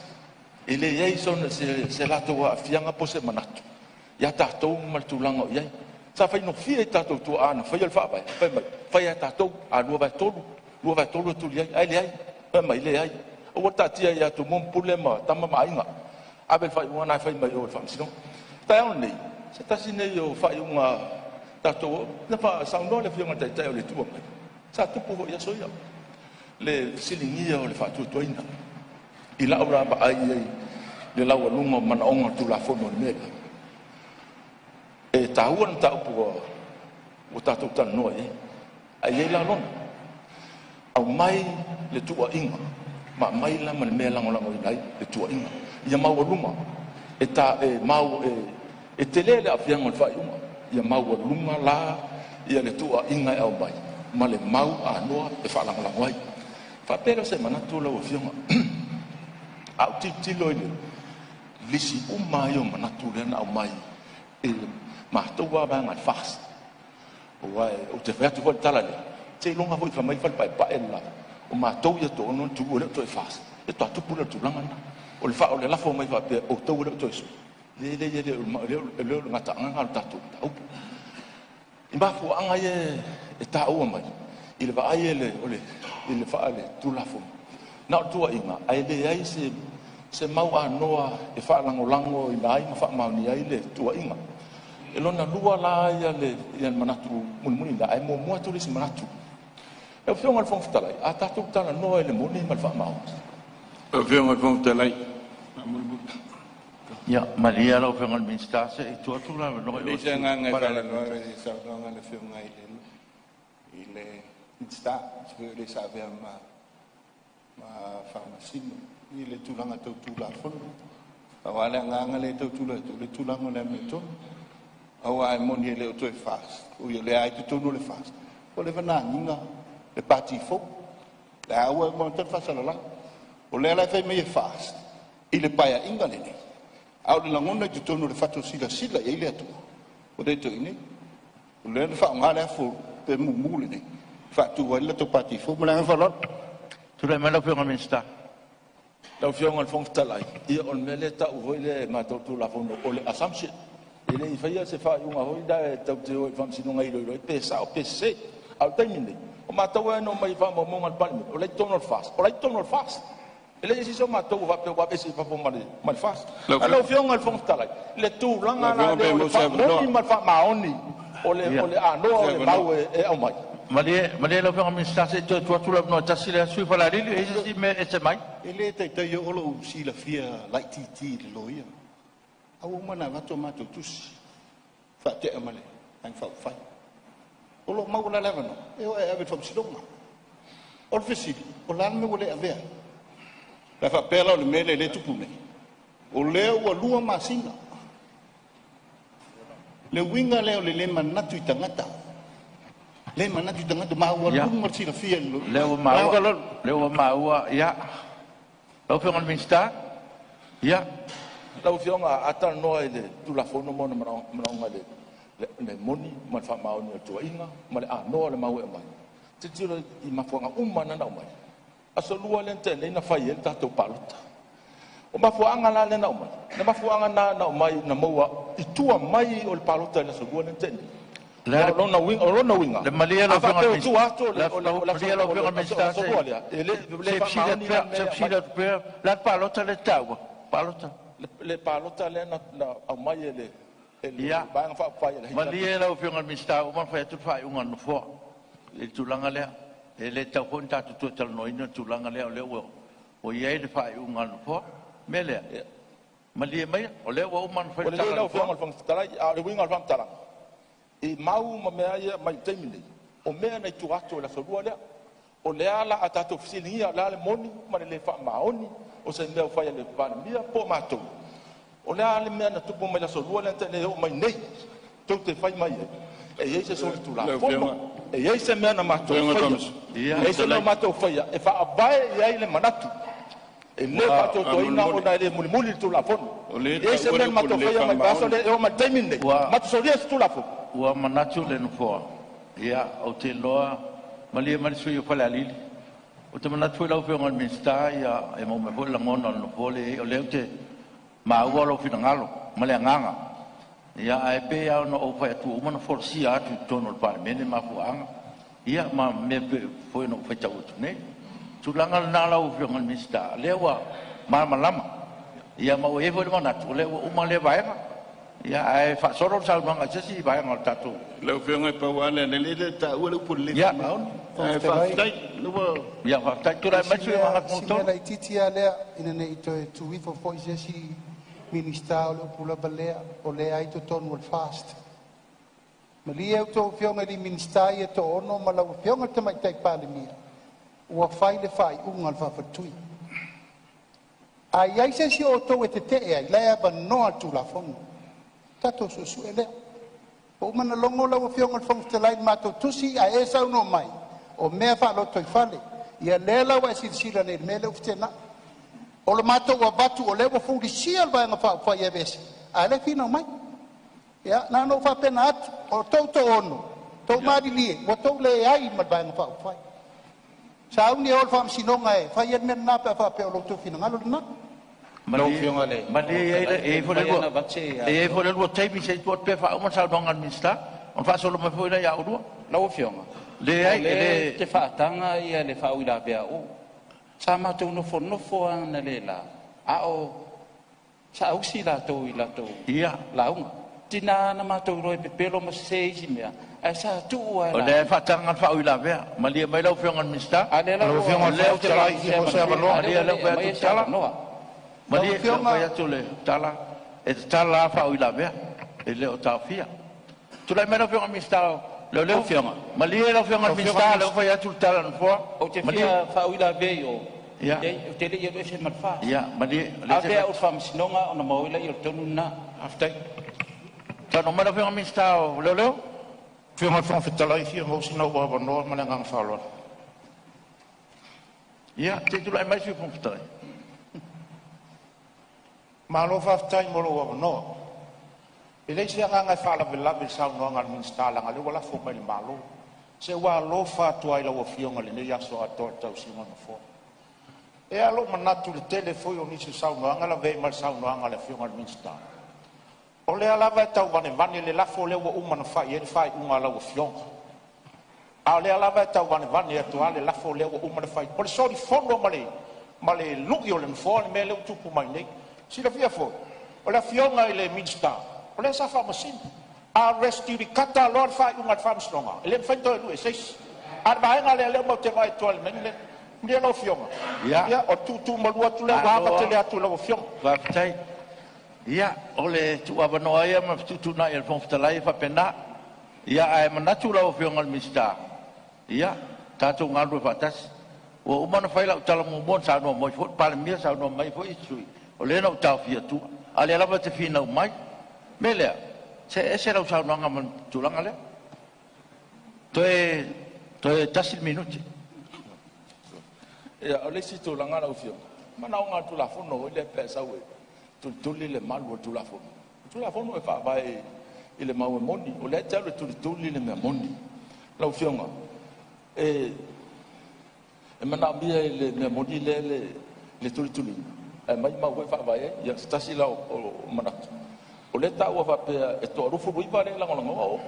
Speaker 9: E leai se latou aafiaga po o se manatu ia tatou ma le tulaga o i ai. Sa faigofie i tatou tuaa na faia le Faavae, fai mai, fai lava e tatou, a 2/3, 2/3 e tuli ai, ae leai, fai mai, leai. Aua le taatia ia Tumua ma Pule ma Tama ma Aiga, ave le faaiuga lena e fai mai o i le Faamasinoga. O le taeao lenei, se tasi lenei o faaiuga tatou na saunoa le Afioga i le Taitai o le Itu Agai, sa tupu foi i aso ia le fesiligia o le faatuatuaina. I lau la vaai i ai i le laualuga o manaoga o le Tulafono i le mea lea, e taua le mataupu ua tatou talanoa i ai, ae i ai la lona aumai le tuuaiga ma aumai la ma le mea e lagolagoina ai le tuuaiga ia maualuga e ta e mau e tele le aafiaga o le faaiuga, ia maualuga la ia le tuuaiga e aumai ma le mau anoa e faalagolago ai. Faapea lea o se manatu lau Afioga, a ou tilotilo i le lisi uma ai o manatu lea na aumai e le matou vaega a le FAST, aua ou te fai atu foi le tala lea, seiloga foi e fai mai le Fale Paepae le la, o matou ia toaono na tuua e le o toe FAST, e faatoa tupu lea o le tulaga lena. O le o le lafo mai faapea outou e le o toe sui, le le le o le gataaga o le tatou mataupu. I mafuaaga ia e taua mai i le vaai o le i le Tulafono, na o le tuuaiga ae leai se mau anoa e faalagolago ina ai ma faamaonia ai le tuuaiga. E lona lua la ia le manatu mulimuli na, ae muamua atu le isi manatu. Lau Afioga i le Fofoga Fetalai, a tatou talanoa i le moni ma le faamaoni.
Speaker 10: Lau Afioga i le Fofoga Fetalai.
Speaker 1: Ia, malie lau Afioga i le Minisita se i tuu atu le avanoa
Speaker 10: i le se agaga e talanoa i le saunoaga a le Afioga i le Minisita, se o le sa avea ma Faamasino i le tulaga tau Tulafono. Aua le agaga lea e tau tulai atu, o le tulaga o le amiotonu. Aua e moni e le o toe FAST, ui o lea e totonu o le FAST, ua leva na agiga le pati fou. Le a ua e le faasalalau. O lea la e fai mai e FAST i le paeaiga lenei, a o le lagona i totonu o le fatu silasila i ai le atunuu, ua le toe i inei. O lea na faaaoga le afu pe mumu lenei, faatu ai le latou pati fou. Ma le agaga faaaloalo.
Speaker 1: Tulai mai lau Afioga i le Minisita.
Speaker 9: Lau Afioga i le Fofoga Fetalai, ia o le mea lea e tau foi le matou Tulafono o le assumption. E le i faia se faaiuga foi la e tatou te o i le Faamasinoga e iloilo ai pe sao pe sese. A o le taimi lenei, o matou e na omai i faamaumauga a le Palemene, o la e i totonu o le FAST, o la e i totonu o le FAST. E leai se isi o matou ua faapea ua aveese i fafo ma le FAST. Lau Afioga i le Fofoga Fetalai, le tulaga la lea o le faamoni ma le faamaoni o le anoa o le mau e aumai.
Speaker 1: Malie, malie lau Afioga i le Minisita se i toe tuu atu le avanoa e tasi le sui usufono o Falealili. E i ai se isi mea e ese mai?
Speaker 8: E le taitai oo lou silafia laitiiti i le loia. A ua uma ona avatu a matou tusi, faatea ma le Vaega Faaupufai. O lo o maua la le avanoa e o e ave i le Faamasinoga. O le fesili, o le a le mea ua le avea ai? Pe a faapea la o le mea lea e tupu nei, o lea ua 2 masina. Le uiga lea o le le manatu i tagata. Le manatu i tagata, maualuga le silafia i le
Speaker 1: Lea ua maua, lea ua maua, ia. Lau Afioga i le Minisita, ia.
Speaker 9: Lau Afioga, a talanoa i le Tulafono ma ona manaoga i le moni ma le faamaoni o le tuuaiga ma le anoa o le mau e aumai, tilotilo i mafuaaga uma na aumai. Aso Lua lea na tea nei na fai ai le tatou palota. O mafuaaga la lea na aumai, le mafuaaga na aumai na maua i tua mai o le palota i le aso Lua lea na tea nei. O lona uiga,
Speaker 1: le malie lau
Speaker 9: a faapea
Speaker 1: ua
Speaker 9: tua atu o le
Speaker 1: malie lau Afioga i le Minisita
Speaker 9: aso Lua lea, e le
Speaker 1: se
Speaker 9: faamaoni la mea
Speaker 1: e
Speaker 9: aumai.
Speaker 1: Fesili atu pea, le a le palota lea e taua? Palota?
Speaker 9: Le palota lea na aumai e le Vaega Faaupufai a le HRPP.
Speaker 1: Malie lau Afioga i le Minisita, ua uma ona fai atu le faaiuga a le Nofoa i le tulaga lea. E le tatau foi ona tatou toe talanoaina le tulaga lea, o lea ua i ai le faaiuga a le Nofoa. O le mea lea, malie maia, o lea ua uma ona fai
Speaker 9: Ua
Speaker 1: le
Speaker 9: lelei
Speaker 1: tala a le
Speaker 9: lau Afioga
Speaker 1: Nofoa.
Speaker 9: i le Fofoga Fetalai, a o le uiga o le faamatalaga, i mau ma mea ia mai le taimi nei, o mea na i tua atu o le aso Lua lea. O lea la a tatou fesiligia o le a le moni ma le le faamaoni o se mea ua fai e le Palemia po o matou, o le a le mea na tupu mai le aso Lua lea na tea nei e oo mai nei, tou te fai mai ai, e i ai se solitulafono, e i ai se mea na matou faia, e i ai se mea na matou faia e faavae i ai le manatu. E le faatuatuaina ona e le mulimuli le Tulafono. E i ai se mea na matou faia mai le vaiaso lea e oo mai le taimi lenei, matou solia se Tulafono.
Speaker 1: Ua manatu le Nofoa, ia, ou te iloa, malie mai le sui usufono o Falealili. Ou te manatu foi lau Afioga i le Minisita, ia, e maua mai foi le lagona o le Nofoa lea o lea ou te maua lou finagalo ma le agaga. Ia, ae pei lava ona ou fai atu, ua uma ona folasia atu i totonu o le Palemene mafuaaga, ia, ma mea foi na ou faitau atu nei. Tulaga lena lau Afioga i le Minisita, lea ua malamalama. Ia ma ua i ai foi le manatu o lea ua uma lea vaega. Ia ae faasolo le saunoaga i se isi vaega o le tatou.
Speaker 10: Lau Afioga e pau lava lea, lea e le taua le upu o le le faamaoni. Ae faafetai.
Speaker 1: Ia faafetai. Tulai mai le sui usufono mo
Speaker 8: Si mea laitiiti lava lea, ina ne i toe tu ifo foi se isi Minisita, o le upu lava lea, o lea e i totonu o le FAST. Malie a outou afioga i Minisita ia e toaono ma lau Afioga i le Tamaitai Palemia, ua fai le faaiuga a le faafaletui. A i ai se isi o outou e tetee ai, o la e avanoa i le Tulafono. Tatou suesue lea. Ua uma ona logo lau Afioga i le Fofoga Fetalai i le matou tusi, ae e saunoa mai o mea faalotoifale. Ia lea la ua e silasila lelei i le mea lea ua feteenai. O le matou avatu o lea ua fulisia le Vaega Faaupufai e aveese, a o lea e finau mai. Ia na ona ou faapena atu, o outou e toaono, outou malilie ua outou leai ma le Vaega Faaupufai. Sauni e o i le faamasinoga e fai ai le mea lena pe a faapea o lo outou finagalo lena.
Speaker 6: Lau Afioga i le
Speaker 1: Malie,
Speaker 6: Fofoga
Speaker 1: e i ai
Speaker 6: Fetalai, pe mafai ona avatu se
Speaker 1: e i ai foi le lua taimi se i tuu atu pea e faauma le saunoaga a le Minisita ona faasolo mai foi lea ia oulua.
Speaker 6: Lau Afioga, o
Speaker 1: Leai, e
Speaker 6: lea ou
Speaker 1: le
Speaker 6: te faataga le faauilavea a Uu. Sa matou nofonofo lava analeila a o saausi latou i latou lauga. Tiga na matou iloa e pepelo ma sese isi mea, ae sa tuu lava e
Speaker 1: O lea e
Speaker 6: lauga.
Speaker 1: faataga le faauilavea. Malie mai lau Afioga i le Minisita.
Speaker 6: A o lea la
Speaker 5: Lau
Speaker 6: ua
Speaker 5: Afioga i
Speaker 6: ou
Speaker 5: le
Speaker 1: Lea
Speaker 5: Fofoga
Speaker 1: ou
Speaker 6: te
Speaker 1: te
Speaker 5: Fetalai,
Speaker 6: faauilavea
Speaker 5: fia maua se
Speaker 6: malie, a
Speaker 5: avanoa.
Speaker 6: o lea
Speaker 1: Malie
Speaker 6: ua
Speaker 1: lea
Speaker 6: le
Speaker 1: ua fai atu
Speaker 6: aumaia
Speaker 1: le
Speaker 6: se
Speaker 1: tala.
Speaker 6: avanoa.
Speaker 8: Lau
Speaker 1: Malie, lea ua
Speaker 8: Afioga
Speaker 1: fai atu le tala, e tatala lava faauilavea, e le o taofia. Tulai mai lau Afioga i le Minisita o
Speaker 6: Lau
Speaker 1: Leoleo.
Speaker 6: Afioga,
Speaker 1: Malie lau Afioga i
Speaker 5: Lau
Speaker 1: le
Speaker 5: Afioga i
Speaker 1: Minisita,
Speaker 5: le
Speaker 1: lea ua
Speaker 5: Minisita,
Speaker 1: fai atu le tala a le Nofoa.
Speaker 6: ou te
Speaker 1: Malie,
Speaker 6: fia faauilavea i o,
Speaker 1: ia,
Speaker 6: leai ou te le i alu ese ma le FAST.
Speaker 1: ia, malie, o lea se i
Speaker 6: Ave
Speaker 1: fai
Speaker 6: au i
Speaker 1: atu.
Speaker 6: le faamasinoga ona maua ai lea o le tonu lena.
Speaker 5: faafetai.
Speaker 1: Saunoa mai lau Afioga i le Minisita o Leoleo.
Speaker 5: Afioga i le Fofoga Fetalai, fia maua sina ou avanoa ma le agaga faaaloalo.
Speaker 1: Ia, se i tulai mai le Sui Fofoga Fetalai.
Speaker 5: Malo faafetai mo lou avanoa. E leai se agaga e faalavelave i le saunoaga a le Minisita leaga o lea ua lafo mai i le Malo. Se ua alofa atu lava i lau Afioga i lenei aso atoa i le tausiga o le Nofoa. E i ai lava lou manatu i le tele foi o nisi o saunoaga e lavea ai ma le saunoaga a le Afioga i le Minisita, o lea lava e tau vanevane le lafo lea ua uma ona fai i ai le faaiuga a lau Afioga. A o lea lava e tau vanevane atu lava le lafo lea ua uma ona fai. O le solifono ma le lui o le Nofoa le mea lea ua tupu mai nei. Silafia foi, o le Afioga i le Minisita, o lea sa faamasino. A res judicata loa le faaiuga a le Faamasinoga, e le mafai ona toe lui e se isi. A o le vaega lea lea matou te vaai atu i le mea lenei. Lau Afioga,
Speaker 1: Ia,
Speaker 5: ia o le tuutuumalu atu lea ua ava
Speaker 1: malo
Speaker 5: tele
Speaker 1: lava,
Speaker 5: atu i lau Afioga.
Speaker 1: faafetai. Ia, o le tuuavanoa ia ma le fetuutuunai a le Fofoga Fetalai e faapena. Ia, ae manatu lau Afioga i le Minisita, ia, tatou galulue faatasi. Ua uma ona fai lau tala muamua na saunoa mai foi le Palemia, saunoa mai foi isi sui usufono, o lea na ou taofia atua, a o lea lava e te finau mai. O le mea lea, see ese lau saunoaga ma le tulaga lea. Toe tasi le minute.
Speaker 9: Ia, o le isi tulaga lau Afioga, manaoga lava o le Tulafono foi lea pe a e sau e tulituli le malu o le Tulafono. O le Tulafono e faavae i le mau e moni, o lea e te alu e tulituli le mea moni. Lau Afioga, e manaomia i le mea moni lea le tulituliina, e aumai mau foi e faavae ai. Ia, se tasi la o manatu, o lea e taua faapea e toa-29 lea e lagolagoina Olo.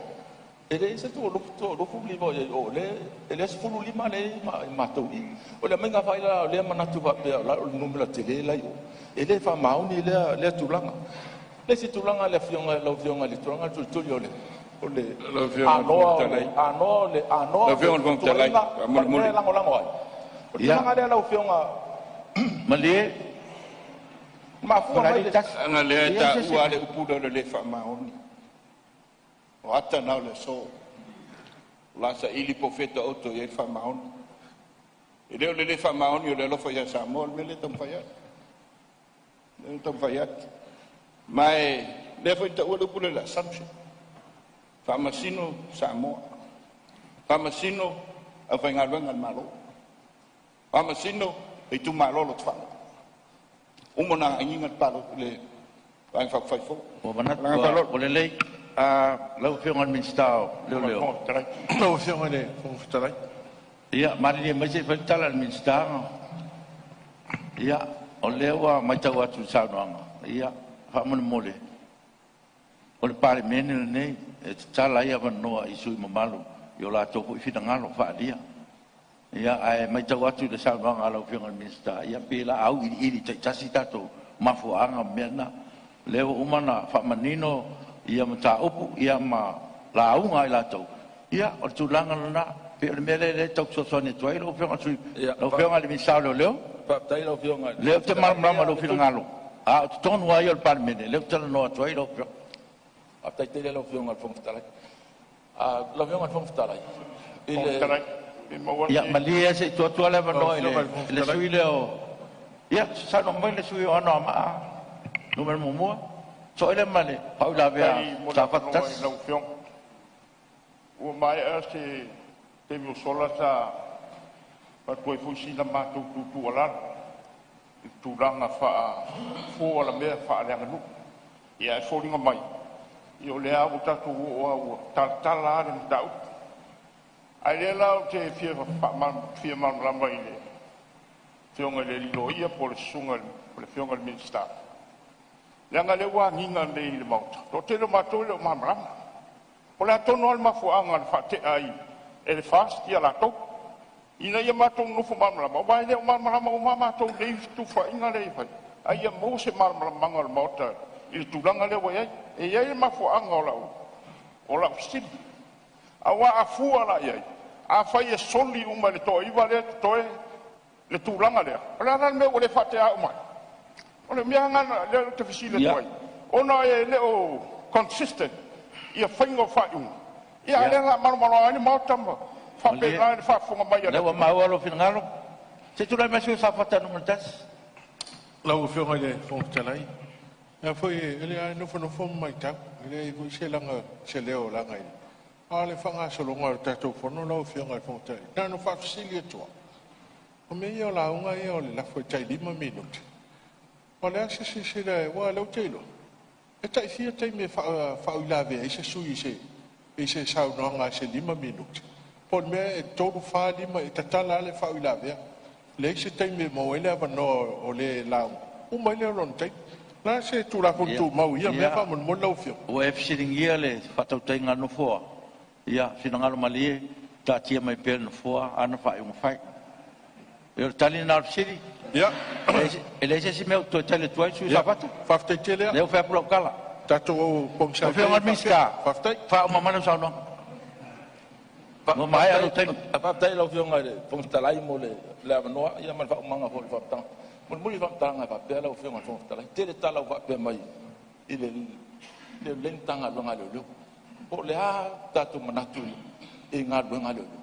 Speaker 9: E leai se 29 o i ai i o, o lea e 15 lea e i ai matou i i. O le aumaiga foi la o lea manatu faapea o le numera tele la e i o, e le faamaoni lea tulaga. O le isi tulaga i le afioga lau Afioga i le tulaga o le tulituli o le o le
Speaker 10: Lau Afioga i le
Speaker 9: anoa
Speaker 10: Fofoga
Speaker 9: o le
Speaker 10: Fetalai,
Speaker 9: anoa o le anoa
Speaker 10: lau
Speaker 9: o le
Speaker 10: Afioga i le Fofoga Fetalai,
Speaker 9: tuuaiga ma le mea
Speaker 10: faamolemole.
Speaker 9: e lagolago ai. O le
Speaker 1: Ia,
Speaker 9: tulaga lea lau Afioga
Speaker 1: malie,
Speaker 9: mafua mai
Speaker 1: Fonoalii
Speaker 9: le
Speaker 1: 1.
Speaker 10: Leaga lea
Speaker 1: E
Speaker 10: e
Speaker 1: i ai se
Speaker 10: taua
Speaker 1: isi?
Speaker 10: lava le upu lea o le lē faamaoni. O ata na o le aso. O le a saili po o fea e taoto i ai le faamaoni. E le o le lē faamaoni o le alofa ia Samoa le mea lea e taumafai atu. Lea e taumafai atu. Ma e lea foi e taua le upu lea o le assumption. Faamasino Samoa. Faamasino aufaigaluega a le Malo. Faamasino le itumalo o Lotofaga. Uma ona agiga le palota le Vaega Faaupufai fou.
Speaker 1: Ua
Speaker 10: Ma
Speaker 1: manatu
Speaker 10: le agaga
Speaker 1: ua
Speaker 10: faaaloalo.
Speaker 1: ua lelei. Lau Afioga i le Minisita o Leoleo,
Speaker 2: Lau Afioga i le Fofoga Fetalai.
Speaker 1: ia malilie mai se i fai le tala a le Minisita. Ia, o lea ua matau atu i le saunoaga, ia, faamolemole, o le Palemene lenei e tatala ai avanoa i sui usufono mamalu i o latou foi finagalo faaalia. Ia, ae matau atu i le saunoaga a lau Afioga i le Minisita, ia pei o le a auiliili taitasi tatou mafuaaga ma mea na. O lea ua uma ona faamanino ia mataupu ia ma lauga a i latou, ia o le tulaga lena. E pei o le mea lea e tau fesoasoani atu ai lau Afioga i le sui, lau Afioga i le Minisita o Leoleo.
Speaker 9: Faafetai i lau Afioga i
Speaker 1: le Lea ou te malamalama i lou finagalo, a o totonu lava ia o le Palemene lea ou te talanoa atu ai lau Afioga.
Speaker 9: Faafetai tele i lau Afioga i le Fofoga Fetalai. Lau Afioga i le Fofoga Fetalai, i le
Speaker 1: Ia malie se i tuu atu lava le avanoa i le sui usufono lea o... Ia, saunoa mai le sui usufono o Anoamaa 1. Soolia ma le faauilavea a Safata 1.
Speaker 2: Ua maea se taimi ua sola sa avatu ai foi sina matou tuutuualalo i tulaga faa-fofo alamea faaleaganuu. Ia ae foliga mai o lea ua tatou oo lava ua talatala lava le mataupu. Ae o lea la ou te fia faamalamalama i le Afioga i le alii Loia po o le Susuga i le Afioga i le Minisita, leaga o lea ua agiga nei i le Maota, e toatele o matou e le o malamalama. Po o le a tonu lava le mafuaaga na faatea ai e le FAST latou, ina ia matou nonofo malamalama aua e le o malamalama uma lava matou i lenei fetufaaiga lea e fai, a ia maua se malamalamaaga o le Maota i le tulaga lea ua i ai. E i ai le mafuaaga o lau fesili, aua a fua la i ai, afai e soli uma e le toa-9 lea e totoe le tulaga lea, o le a la le mea ua le faatea uma ai? O le mea lava lena lea ou te fesili atu ai, ona e le o consistent ia faiga o faaiuga, a o lea o le a malomaloa ai le Maota ma faapena le faafofoga mai a
Speaker 1: le
Speaker 2: Lea
Speaker 1: ua maua lou finagalo. Se i tulai mai le sui usufono mo Safata 1.
Speaker 5: Lau Afioga i le Fofoga Fetalai, e foi e le nofonofo ma matau, e leai foi se laga se leo o lagaina, a o le faagasologa o le tatou fono lau Afioga i le Fofoga Fetalai, na ona faafesili atu lava, o mea ia o lauga ia o le lafo e tai 5 minute, o le a se silasila aua o lea ou te iloa, e tai fia taimi e faauilavea ai se sui usufono i se saunoaga i se 5 minute? Po o le mea e 3, 4, 5 e tatala lava le faauilavea, leai se taimi e maua ai le avanoa o le lauga, uma ai lea o lona taimi. O le a se Tulafono Tumau i ia mea faamolemole lau Afioga?
Speaker 1: Ua e fesiligia le faatautaiga a le Nofoa. Ia finagalo malie, taatia mai pea e le Nofoa ana faaiuga fai. O le tali lena o le fesili.
Speaker 5: Ia.
Speaker 1: E leai se isi mea ou te toe tali atu ai, le sui usufono o Safata.
Speaker 5: Faafetai tele
Speaker 1: lava. Lea ua fai atu lau tala.
Speaker 5: Tatou pogisa
Speaker 1: pea. Afioga i le Minisita,
Speaker 5: Faafetai.
Speaker 1: faauma mai lau saunoaga. Ua maea lou taimi.
Speaker 9: Faafetai i lau Afioga i le Fofoga Fetalai mo le avanoa ma le faaumaga foi o le faamatalaga. Mulimuli le faamatalaga e faapea lau Afioga i le Fofoga Fetalai, tele tala ua faapea mai i le lenei Matagaluega a Leoleo. Po o le a tatou manatu i galuega a leoleo.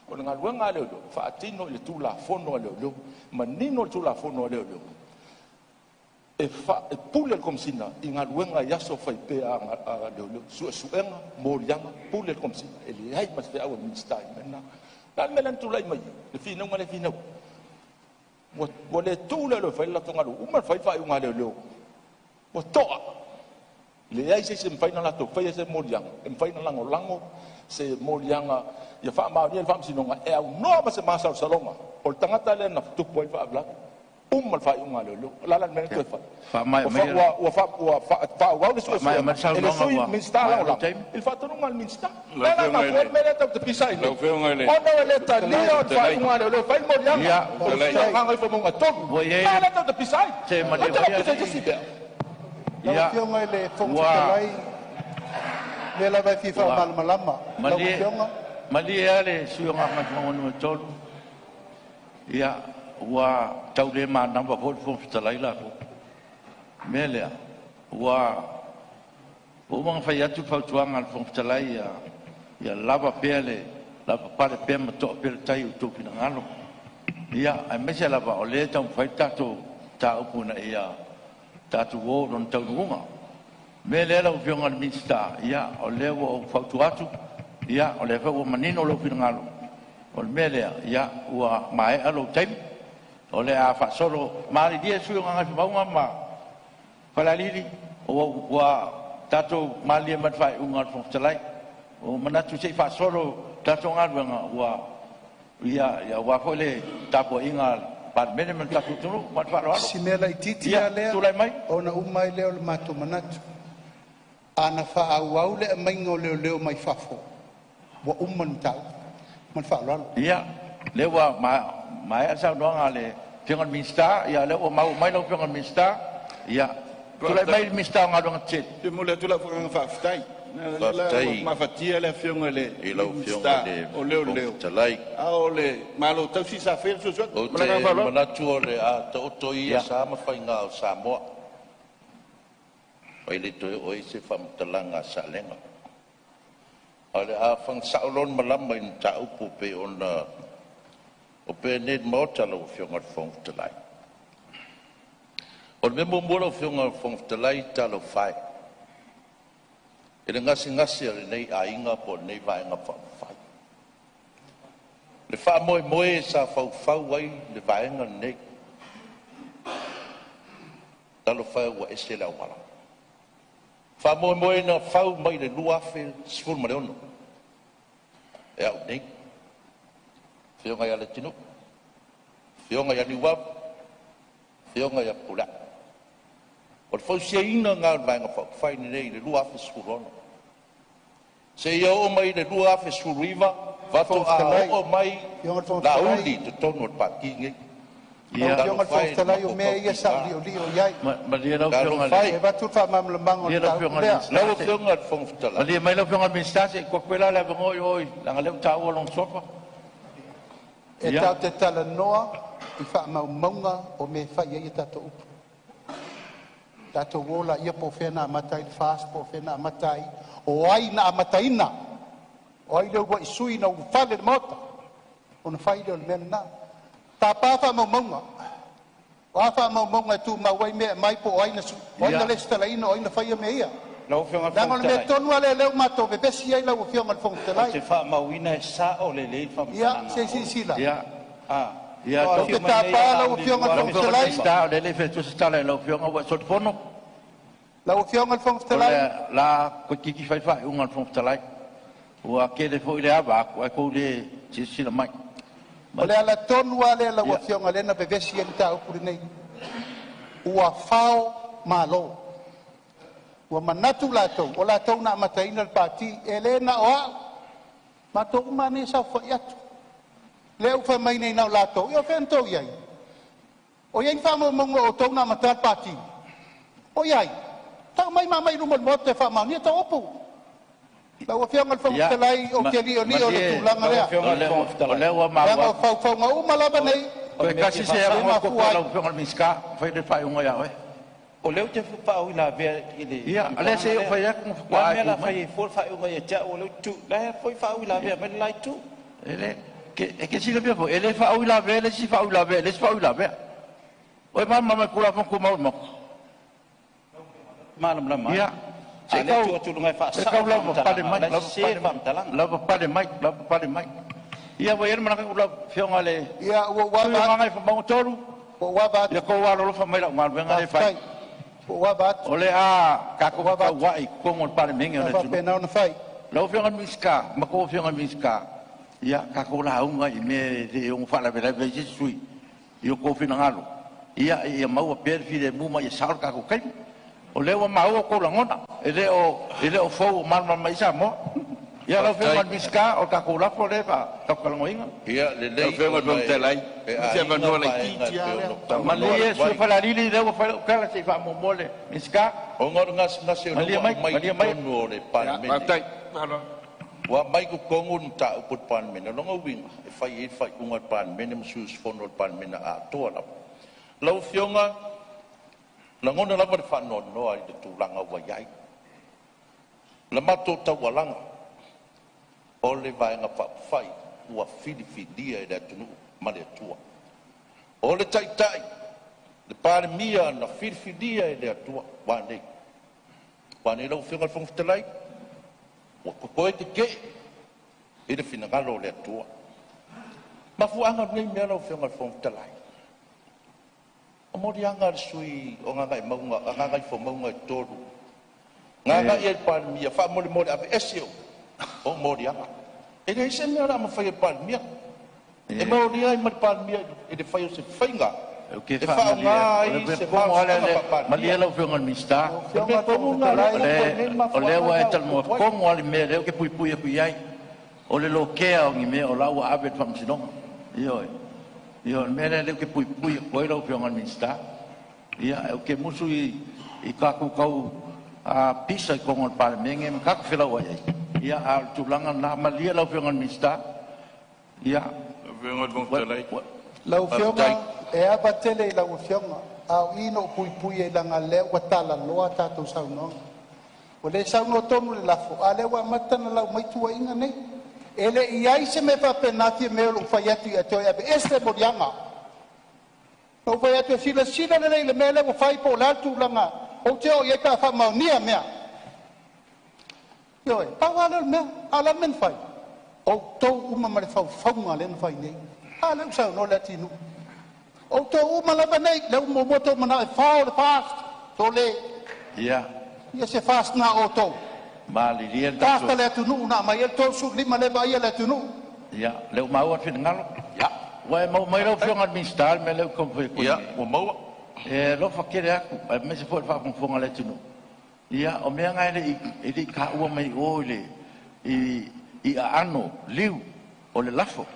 Speaker 9: O le galuega a leoleo, e faatino i le Tulafono a Leoleo, manino le Tulafono a Leoleo, e pule le Komesina i galuega i aso fai pea a leoleo, suesuega, moliaga, pule le Komesina, e leai ma se feau a le Minisita i le mea lena. O le a le mea lea na tulai mai ai? Le finauga lea e finau ai. Ua le tuu leoleo e fai le latou galuega, ua uma ona fai le faaiuga a leoleo, ua to'a. Leai se isi e mafai ona latou faia se moliaga, e mafai ona lagolago se moliaga ia faamaonia e le Faamasinoga e aunoa ma se masalosaloga o le tagata lea na tupu ai le faalavelave. Uma le faaiuga a leoleo. O le a la le mea lea toe fai? Ua faaauau le suesuega e le Sui Minisita Lagolago i le faatonuga a le Minisita. O le a la mafua ai le mea lea tatou te pisa ai nei? Ona e le talia le faaiuga a leoleo e fai le moliaga. O le sui o Gagaifomauga 3. O le a lea tatou te pisa ai? Ou te le o pisa i se isi mea.
Speaker 8: Lau Afioga i le Fofoga Fetalai, o lea lava e fia faamalamalama. Lau Afioga.
Speaker 1: Malie lava le sui usufono o Gagaifomauga 3. Ia, ua tau le manava foi le Fofoga Fetalai latou. O le mea lea, ua uma ona fai atu le fautuaga a le Fofoga Fetalai ia lava pea le lavapapale pea ma to'a pea le tai i o outou finagalo. Ia, aemaise lava o lea e taumafai le tatou mataupu ina ia tatou o i lona taunuuga. O le mea lea lau Afioga i le Minisita, ia, o lea ua ou fautua atu, ia, o lea foi ua manino lou finagalo. O le mea lea, ia, ua maea lou taimi. O le a faasolo malilie sui usufono o Gagaifomauga ma Falealili, ua tatou malilie mai le faaiuga a le Fofoga Fetalai. Ua manatu se i faasolo tatou galuega ua ia aua foi le tapuaiga a le Palemene ma le tatou atunuu. Ma le faaaloalo.
Speaker 8: Si mea laitiiti
Speaker 1: Ia,
Speaker 8: lava lea,
Speaker 1: tulai mai.
Speaker 8: ona uma ai lea o le matou manatu. Ana faaauau le aumaiga o leoleo mai fafo, ua uma le mataupu. Ma le faaaloalo.
Speaker 1: Ia, Lea ua maea le saunoaga a le Afioga i le Minisita. Ia lea ua maua mai lau Afioga i le Minisita. Ia, tulai mai le Minisita o Galuega Tetele.
Speaker 10: E momoli atu lau agaga faafetai, leaga o lea ua
Speaker 2: Faafetai
Speaker 10: mafatia le Afioga i le
Speaker 2: i lau
Speaker 10: Minisita
Speaker 2: Afioga i le
Speaker 10: o
Speaker 2: Fofoga
Speaker 10: Leoleo,
Speaker 2: Fetalai.
Speaker 10: a o le Malo tausi sa faia le suesuega.
Speaker 2: Ou
Speaker 10: Ma le
Speaker 2: te
Speaker 10: agaga faaaloalo.
Speaker 2: manatu o le a taoto ia
Speaker 1: Ia,
Speaker 2: sa ma faiga o Samoa, e le toe oo i ai se faamatalaga a Salega. Ae o le a fana sao loa le malama i mataupu e pei ona opea nei i le Maota lau Afioga i le Fofoga Fetalai. O le mea muamua lau Afioga i le Fofoga Fetalai, talofa e i le gasegase o lenei aiga po o lenei Vaega Faaupufai. Le faamoemoe sa faufau ai le vaega lenei, talofa e ua ese le auala. Faamoemoe na fau mai le 2016 e au nei, afioga ia Leatinuu, afioga ia Niuava, afioga ia Pulea. O le fausiaina lena o le Vaega Faaupufai lenei i le 2016 seia oo mai i le 2019
Speaker 8: Fofoga
Speaker 2: faatoa
Speaker 8: Fetalai,
Speaker 2: oo mai
Speaker 8: Afioga i le Fofoga Fetalai,
Speaker 2: Laauli i totonu o le Pati lenei.
Speaker 8: lau
Speaker 1: ia,
Speaker 8: Afioga i le
Speaker 2: Talofa
Speaker 8: Fofoga
Speaker 2: e i le
Speaker 8: Fetalai, o
Speaker 2: matou
Speaker 8: mea ia sa ou
Speaker 2: tautiga,
Speaker 8: liolio i ai.
Speaker 1: Malie lau Afioga i
Speaker 2: talofa
Speaker 1: le,
Speaker 8: E
Speaker 2: e.
Speaker 8: avatu le faamalamalamaga o le
Speaker 1: malie lau
Speaker 8: mataupu
Speaker 1: Afioga i le
Speaker 8: lea.
Speaker 1: Minisita.
Speaker 2: Lau Afioga i le Fofoga Fetalai,
Speaker 1: Malie mai lau Afioga i le Minisita se i tuu atu la le avanoa i o, leaga o lea ua taua lona suafa.
Speaker 8: E
Speaker 1: Ia,
Speaker 8: tatou te talanoa i faamaumauga o mea e fai ai a tatou upu. Tatou o laia po o fea na amata ai le FAST, po o fea na amata ai, o ai na amataina, o ai le uluai sui na ulufale i le Maota ona fai lea o le mea lena. Tapa faamaumauga. O a faamaumauga e tumau ai mea e aumai po o ai na resitalaina, o ai na faia mea ia.
Speaker 6: Lau Afioga i le
Speaker 8: Leaga
Speaker 6: Fofoga
Speaker 8: o le mea
Speaker 6: Fetalai,
Speaker 8: tonu lava lea o lea ua matou vevesi ai lau Afioga i le Fofoga
Speaker 6: ou
Speaker 8: Fetalai.
Speaker 6: te faamauina e sao lelei le
Speaker 8: Ia
Speaker 6: faamatalaga
Speaker 8: se i
Speaker 6: a Olo.
Speaker 8: silasila.
Speaker 1: ia,
Speaker 6: A,
Speaker 1: ia,
Speaker 6: faatoa
Speaker 8: Ou te
Speaker 6: afio mai nei ia
Speaker 8: tapa lau
Speaker 6: Laauli i le
Speaker 8: Afioga i le
Speaker 1: lau
Speaker 8: Fofoga
Speaker 1: Afioga i le
Speaker 8: Fetalai.
Speaker 6: 2019.
Speaker 1: Minisita, o lea e le i fai atua se tala i lau Afioga, ua e solifono.
Speaker 8: Lau Afioga i le Fofoga
Speaker 1: O
Speaker 8: Fetalai,
Speaker 1: le a toeititi fai le faaiuga a le Fofoga Fetalai. Ua tele foi le ava atu ae tou le silasila mai.
Speaker 8: o le ala tonu lava lea lau
Speaker 1: Ia,
Speaker 8: Afioga lea na vevesi ai le mataupu lenei, ua fao malo. Ua manatu latou, o latou na amataina le Pati. E le na o au, matou uma lava nei e saofafai atu. Lea ua fai mai nei na o latou, ia o fea na outou i ai? O i ai ni faamaumauga o outou na amataina le Pati? O i ai? Tau mai ma aumai i luma o le Maota e faamaonia tou upu. Lau Afioga i le Fofoga
Speaker 1: ia,
Speaker 8: Fetalai, ou
Speaker 1: ma,
Speaker 8: te liolio i le
Speaker 1: malie,
Speaker 8: tulaga
Speaker 6: Lau
Speaker 8: lea,
Speaker 6: Afioga
Speaker 1: o
Speaker 6: i le
Speaker 1: lea,
Speaker 6: Fofoga
Speaker 1: o
Speaker 6: Fetalai,
Speaker 1: lea ua
Speaker 8: leaga
Speaker 1: maua
Speaker 8: o
Speaker 1: atu.
Speaker 8: faufauga uma lava
Speaker 6: o,
Speaker 8: nei
Speaker 6: o le
Speaker 1: Toe
Speaker 6: mea e
Speaker 1: tasi
Speaker 6: fia
Speaker 1: se
Speaker 8: e
Speaker 6: faasao,
Speaker 1: avanoa tuu
Speaker 8: mafua
Speaker 1: atu i
Speaker 8: ai.
Speaker 1: lau Afioga i le Minisita, fai le faaiuga ia oe.
Speaker 6: o lea ou te faauilavea i le
Speaker 1: Ia, o lea
Speaker 6: tulaga
Speaker 1: se i ou
Speaker 6: lea.
Speaker 1: fai atu ona
Speaker 6: O le a
Speaker 1: faatoa
Speaker 6: le
Speaker 1: e
Speaker 6: mea o le
Speaker 1: tu
Speaker 6: a
Speaker 1: mai.
Speaker 6: fai ai fua le faaiuga ia te au o lea ou te tu, la e foi faauilavea mai le la itu.
Speaker 1: E le, e te silafia foi, e le faauilavea le isi faauilavea i le isi faauilavea. O e malamalama i Tulafono Tumau a le Maota?
Speaker 6: Malamalama ai.
Speaker 1: Ia,
Speaker 6: A
Speaker 1: se
Speaker 6: o
Speaker 1: i
Speaker 6: lea e
Speaker 1: tau,
Speaker 6: tu atu i luga e
Speaker 1: se i
Speaker 6: faasao
Speaker 1: tau
Speaker 6: le
Speaker 1: lavapapale
Speaker 6: faamatalaga, o
Speaker 1: mai,
Speaker 6: la e sese le
Speaker 1: lavapapale mai,
Speaker 6: faamatalaga.
Speaker 1: lavapapale mai, lavapapale mai. Ia, ua i ai le manatu lau Afioga i le
Speaker 8: Ia, ua ou
Speaker 1: sui
Speaker 8: ava
Speaker 1: usufono o
Speaker 8: atu,
Speaker 1: Gagaifomauga 3,
Speaker 8: ua ou ava
Speaker 1: ia
Speaker 8: atu,
Speaker 1: outou alolofa mai i lau galuega lea e fai.
Speaker 8: faafetai, ua ou ava atu,
Speaker 1: O le a tatou
Speaker 8: ua ou ava atu,
Speaker 1: fetauai i totonu o le Palemene
Speaker 8: o
Speaker 1: o
Speaker 8: le
Speaker 1: le
Speaker 8: a
Speaker 1: atunuu.
Speaker 8: faapena ona fai.
Speaker 1: Lau Afioga i le Minisita, ma tou Afioga i Minisita, ia tatou lauga i mea e le ono faalavelave ai se isi sui usufono i o outou finagalo, ia maua pea le filemu ma ia sao le tatou taimi. O lea ua maua outou lagona, e le o fou, ua malamalama i ai Samoa. Ia lau Afioga i
Speaker 2: faafetai.
Speaker 1: le Minisita, o le tatou lafo lea e tatou te talanoaina.
Speaker 2: Ia
Speaker 10: Lau
Speaker 2: lelei
Speaker 10: Afioga i le
Speaker 2: ona
Speaker 10: Fofoga
Speaker 2: e
Speaker 10: Fetalai,
Speaker 2: e
Speaker 10: mo se
Speaker 2: aiga
Speaker 10: avanoa
Speaker 2: vaega
Speaker 10: laitiiti
Speaker 2: e
Speaker 10: lava
Speaker 2: pei
Speaker 10: lea.
Speaker 2: ona ou talanoa
Speaker 1: Malie le
Speaker 2: atu
Speaker 1: sui usufono
Speaker 2: ai,
Speaker 1: o Falealili, lea ua fai lau tala, se i faamuamua le Minisita.
Speaker 2: ona o le gasegase o lea
Speaker 1: Malie
Speaker 2: ua
Speaker 1: mai,
Speaker 2: aumai i
Speaker 1: malie mai.
Speaker 2: totonu o le
Speaker 10: Ia,
Speaker 2: Palemene,
Speaker 10: faafetai. Faaaloalo.
Speaker 2: ua aumai i totonu le mataupu a le Palemene. O lona uiga, e fai i ai le faaiuga a le Palemene ma sui usufono o le Palemene atoa lava. Lau Afioga, lagona lava le faanoanoa i le tulaga ua i ai la matou taualaga o le Vaega Faaupufai ua filifilia e le atunuu ma le Atua. O le Taitai, le Palemia na filifilia e le Atua. Ua a nei? Ua a nei lau Afioga i le Fofoga Fetalai? Ua toe tetee i le finagalo o le Atua. Mafuaaga o lenei mea lau Afioga i le Fofoga Fetalai, o moliaga a le sui o Gagaifomauga 3 na agai ai i le Palemia, faamolemole aveese ou moliaga. E leai se mea o le a mafai e le Palemia. E molia ai ma le Palemia i le fai o se faiga
Speaker 1: Ou te
Speaker 2: e
Speaker 1: faamalie
Speaker 2: faaaoga
Speaker 1: atu, o le
Speaker 2: ai
Speaker 1: mea
Speaker 2: se
Speaker 1: pono lava
Speaker 2: malosiaga
Speaker 1: lea, malie
Speaker 2: faa-Palemia.
Speaker 1: lau Afioga i le Minisita,
Speaker 8: Lau
Speaker 2: O le
Speaker 8: Afioga
Speaker 2: mea
Speaker 8: i le
Speaker 2: tonu
Speaker 8: Fofoga
Speaker 2: lena o lea
Speaker 1: o
Speaker 2: ua
Speaker 8: Fetalai,
Speaker 2: tupu ai nei le
Speaker 1: le, o lea
Speaker 2: mafuaaga
Speaker 1: ua e
Speaker 2: lena ua
Speaker 1: talanoa
Speaker 2: tupu ai.
Speaker 1: tonu lava i le mea o lea ou te puipui atu i ai, o le lokea o ni mea o la ua ave i le faamasinoga. Ioe. Ioe, o le mea lea lea ou te puipui atu ai lau Afioga i le Minisita. Ia, ou te musu i tatou tau pisa i totonu o le Palemene ma tatou felauai ai. Ia, a o le tulaga lena, malie lau Afioga i le Minisita. Ia.
Speaker 8: Lau Afioga e ava tele i lau Afioga, a o i na ou puipui ai leaga o lea ua talanoa a tatou saunoaga. Ua le saunoa tonu i le lafo, a o lea ua amata ona lau mai tuuaiga nei. E le i i ai se mea faapena Fiame o lou fai atu ia te oe e aveese le moliaga. Na ou fai atu e silasila lelei i le mea lea ua fai po o le a le tulaga ou te oo i ai pe a faamaonia mea. Ioe, pau lava lea o le mea. A o le a le mea na fai? Outou uma ma le faufauga lea na fai nei. A lea ua saunoa Leatinuu. Outou uma lava nei, lea ua muamua outou manao e fao le FAST. Sole!
Speaker 1: Ia.
Speaker 8: Ia se FAST na a outou.
Speaker 1: Malilie le
Speaker 8: FAST
Speaker 1: tatou
Speaker 8: a le atunuu na aumai ai le 35 lea e vaaia le atunuu.
Speaker 1: Ia, lea ua maua le finagalo. Ia, ua e maua mai lau Afioga i le Minisita le mea lea ou te taumafai atu ai
Speaker 2: Ia,
Speaker 1: nei.
Speaker 2: ua maua.
Speaker 1: E alofa tele atu, aemaise foi o le faafogafoga a le atunuu. Ia, o mea na e le i taua mai i o i le i aano liu o le lafo. O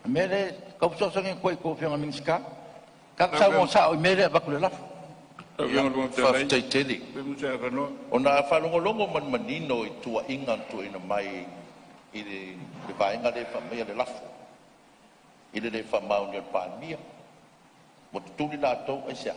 Speaker 1: le mea lea e tau fesoasoani atu ai i tou Afioga i Minisita, tatou saunoa sao i mea lea e avatu i le lafo.
Speaker 2: Faafetai tele. Ona a faalogologo ma le manino i tuuaiga na tuuaina mai i le vaega lea e faamaia le lafo i le le faamaonia e le Palemia, ua tutuli latou aisea?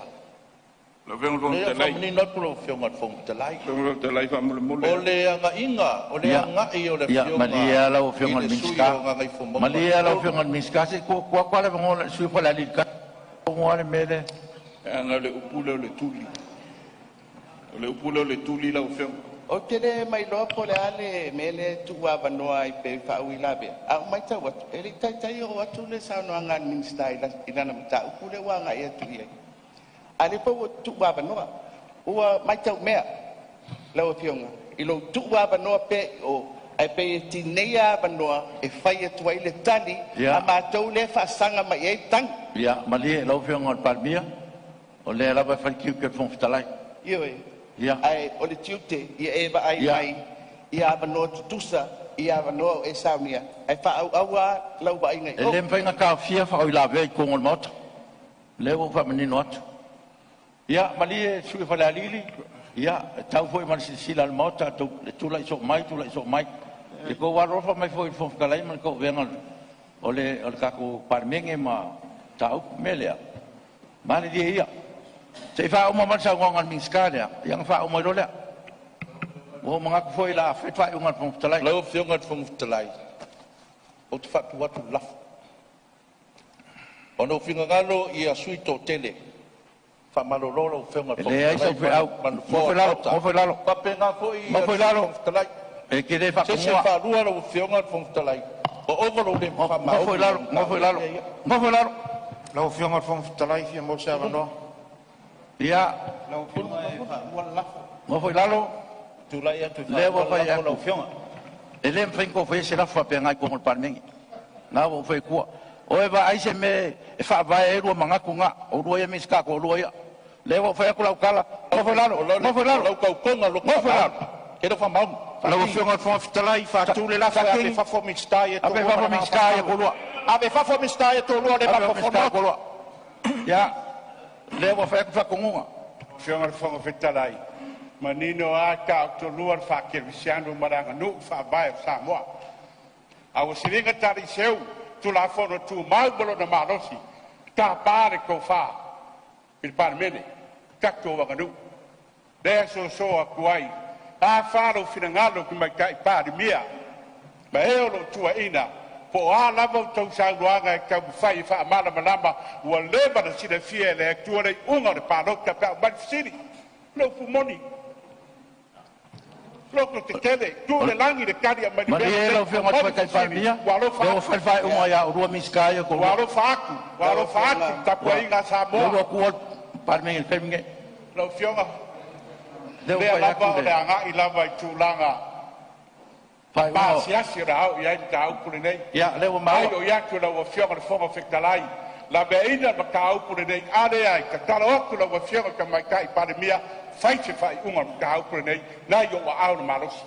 Speaker 2: Leai, e faamanino atu lau Afioga i le Fofoga Fetalai. O le agaiga, o le
Speaker 1: Ia,
Speaker 2: agai o le
Speaker 1: ia
Speaker 2: Afioga
Speaker 1: malie lava lau
Speaker 2: i
Speaker 1: Afioga i le
Speaker 2: le sui
Speaker 1: Minisita.
Speaker 2: usufono o Gagaifomauga
Speaker 1: Malie lava lau
Speaker 2: 3.
Speaker 1: Afioga i le Minisita, se i tuu atu lava le avanoa i le sui usufono o Falealili 1. le mea lea.
Speaker 4: Ou te le mailoa po o le a le mea lea e tuuavanoa ai pei e faauilavea, ae ua matau atu e le i taitai oo atu le saunoaga a le Minisita i lana mataupu lea ua agai atu i ai, a o lea foi ua tuuavanoa. Ua matau mea lau Afioga i lou tuuavanoa pea i o, ae pei e tineia avanoa e fai atu ai le tali a
Speaker 1: Ia,
Speaker 4: matou lea e faasaga mai i ai tagi.
Speaker 1: ia malie lau Afioga i le Palemia, o lea lava e fai le tiute o le Fofoga Fetalai.
Speaker 4: Ioe.
Speaker 1: Ia,
Speaker 4: Ae o le tiute ia e vaai
Speaker 1: ia,
Speaker 4: mai i avanoa tutusa i avanoa o e saunia ae faaauau lava lau vaaiga i
Speaker 1: e
Speaker 4: o.
Speaker 1: le mafai ona taofia faauilavea i totonu o le Maota. O lea ua ou faamanino atu. Ia, malie le sui usufono o Falealili, ia, e tau foi ma le silasila a le Maota le tulai soo mai, tulai soo mai. I le tou alolofa mai foi i le Fofoga Fetalai ma le tauavega o le tatou Palemene ma mataupu. O le mea lea, malilie ia, se i faauma mai le saunoaga a le Minisita lea, ia ona faauma ai loa lea. Ua ou manatu foi o le a fai le faaiuga a le Fofoga Fetalai.
Speaker 2: Lau Afioga i le Fofoga Fetalai, ou te faatu atu le lafo, Ona ua finagalo ia sui usufono toatele, faamalolo lau Afioga i le
Speaker 1: E
Speaker 2: Fofoga
Speaker 1: leai sau
Speaker 2: Fetalai
Speaker 1: feau.
Speaker 2: ma le Nofoa
Speaker 1: Nofo
Speaker 2: o
Speaker 1: i
Speaker 2: le
Speaker 1: lalo,
Speaker 2: Maota,
Speaker 1: nofo i lalo,
Speaker 2: faapena foi
Speaker 1: nofo
Speaker 2: le
Speaker 1: i
Speaker 2: Sui
Speaker 1: lalo.
Speaker 2: Fofoga Fetalai.
Speaker 1: E te le
Speaker 2: Se isi e
Speaker 1: faatonua.
Speaker 2: faalua lau Afioga i le Fofoga Fetalai, ua ova lou le
Speaker 1: Nofo i
Speaker 2: faamaoni i
Speaker 1: lalo,
Speaker 2: lau
Speaker 1: nofo i
Speaker 2: mataupu
Speaker 1: lalo,
Speaker 2: lea e i ai.
Speaker 1: nofo i lalo.
Speaker 11: Lau Afioga i le Fofoga Fetalai e fia maua se avanoa.
Speaker 1: Ia,
Speaker 6: Lau Afioga e faalua le lafo.
Speaker 1: nofo i lalo.
Speaker 6: Tulai atu e
Speaker 1: Lea ua
Speaker 6: faalua le
Speaker 1: fai
Speaker 6: lafo lau
Speaker 1: atu.
Speaker 6: Afioga.
Speaker 1: E le mafai ona outou faia se lafo faapena i totonu o le Palemene. Na ua ou fai atua. O e vaai se mea e faavae ai lua manatu na. O oulua ia Minisita toalua ia. Lea ua ou fai atu lau tala. Nofo i lalo,
Speaker 2: O lau,
Speaker 1: nofo i
Speaker 2: o
Speaker 1: lalo,
Speaker 2: lau tautoga loto
Speaker 1: nofo i
Speaker 2: faamaoni.
Speaker 1: lalo.
Speaker 2: E le o faamaoni.
Speaker 11: Lau
Speaker 2: Faati.
Speaker 11: Afioga i le Fofoga Fetalai, faatu le lafo e ave i
Speaker 1: Satini,
Speaker 11: fafo Minisita ia e
Speaker 1: ave i
Speaker 11: toalua ma
Speaker 1: fafo
Speaker 11: le agaga
Speaker 1: Minisita ia
Speaker 11: faaaloalo.
Speaker 1: toalua.
Speaker 11: Ave i fafo Minisita ia toalua le
Speaker 1: Ave i
Speaker 11: matou
Speaker 1: fafo Minisita
Speaker 11: fono
Speaker 1: ia
Speaker 11: atu.
Speaker 1: toalua. Ia, lea ua fai atu faatonuga.
Speaker 3: Afioga i le Fofoga Fetalai, manino a taotolua le faakerisiano ma le aganuu faavae o Samoa. A ua siliga taliseu Tulafono Tumau ma lona malosi, tapa le tofa i le Palemene, tatou aganuu. Lea e soso atu ai, a fa lou finagalo Tamaitai Palemia ma e o lo o tuuaiina, po o a lava a outou saunoaga e taumafai e faamalamalama, ua leva ona silafia e le Atua le iuga o le palota pe a aumai le fesili. O le upu moni, lototetele, tuu i le lagi le tali e aumai le mea
Speaker 1: Malie
Speaker 3: lenei,
Speaker 1: lau Afioga i le
Speaker 3: aumai le
Speaker 1: Tamaitai
Speaker 3: fesili,
Speaker 1: Palemia,
Speaker 3: ua alofa
Speaker 1: lea ua
Speaker 3: atu.
Speaker 1: fai le faaiuga ia oulua Minisita ia e
Speaker 3: Ua
Speaker 1: toalua.
Speaker 3: alofa atu, ua
Speaker 4: Lau
Speaker 3: alofa atu
Speaker 4: Afioga
Speaker 3: i le
Speaker 1: Ua,
Speaker 3: tapuaiga a
Speaker 1: lea
Speaker 3: Samoa.
Speaker 1: ua tuua le Palemene i le taimi lenei.
Speaker 3: Lau Afioga,
Speaker 1: Lea ua
Speaker 3: lea
Speaker 1: fai
Speaker 3: lava
Speaker 1: atu
Speaker 3: o
Speaker 1: le
Speaker 3: le agai lava i tulaga
Speaker 1: faaiuga.
Speaker 3: pasiasi o le a oo i ai le mataupu lenei.
Speaker 1: Ia, lea ua
Speaker 3: Ai
Speaker 1: maua.
Speaker 3: o i atu lau Afioga i le Fofoga Fetalai, laveaina le mataupu lenei, a leai, tatalo atu lau Afioga i le Tamaitai Palemia, fai se faaiuga o le mataupu lenei, na i ou aao le malosi.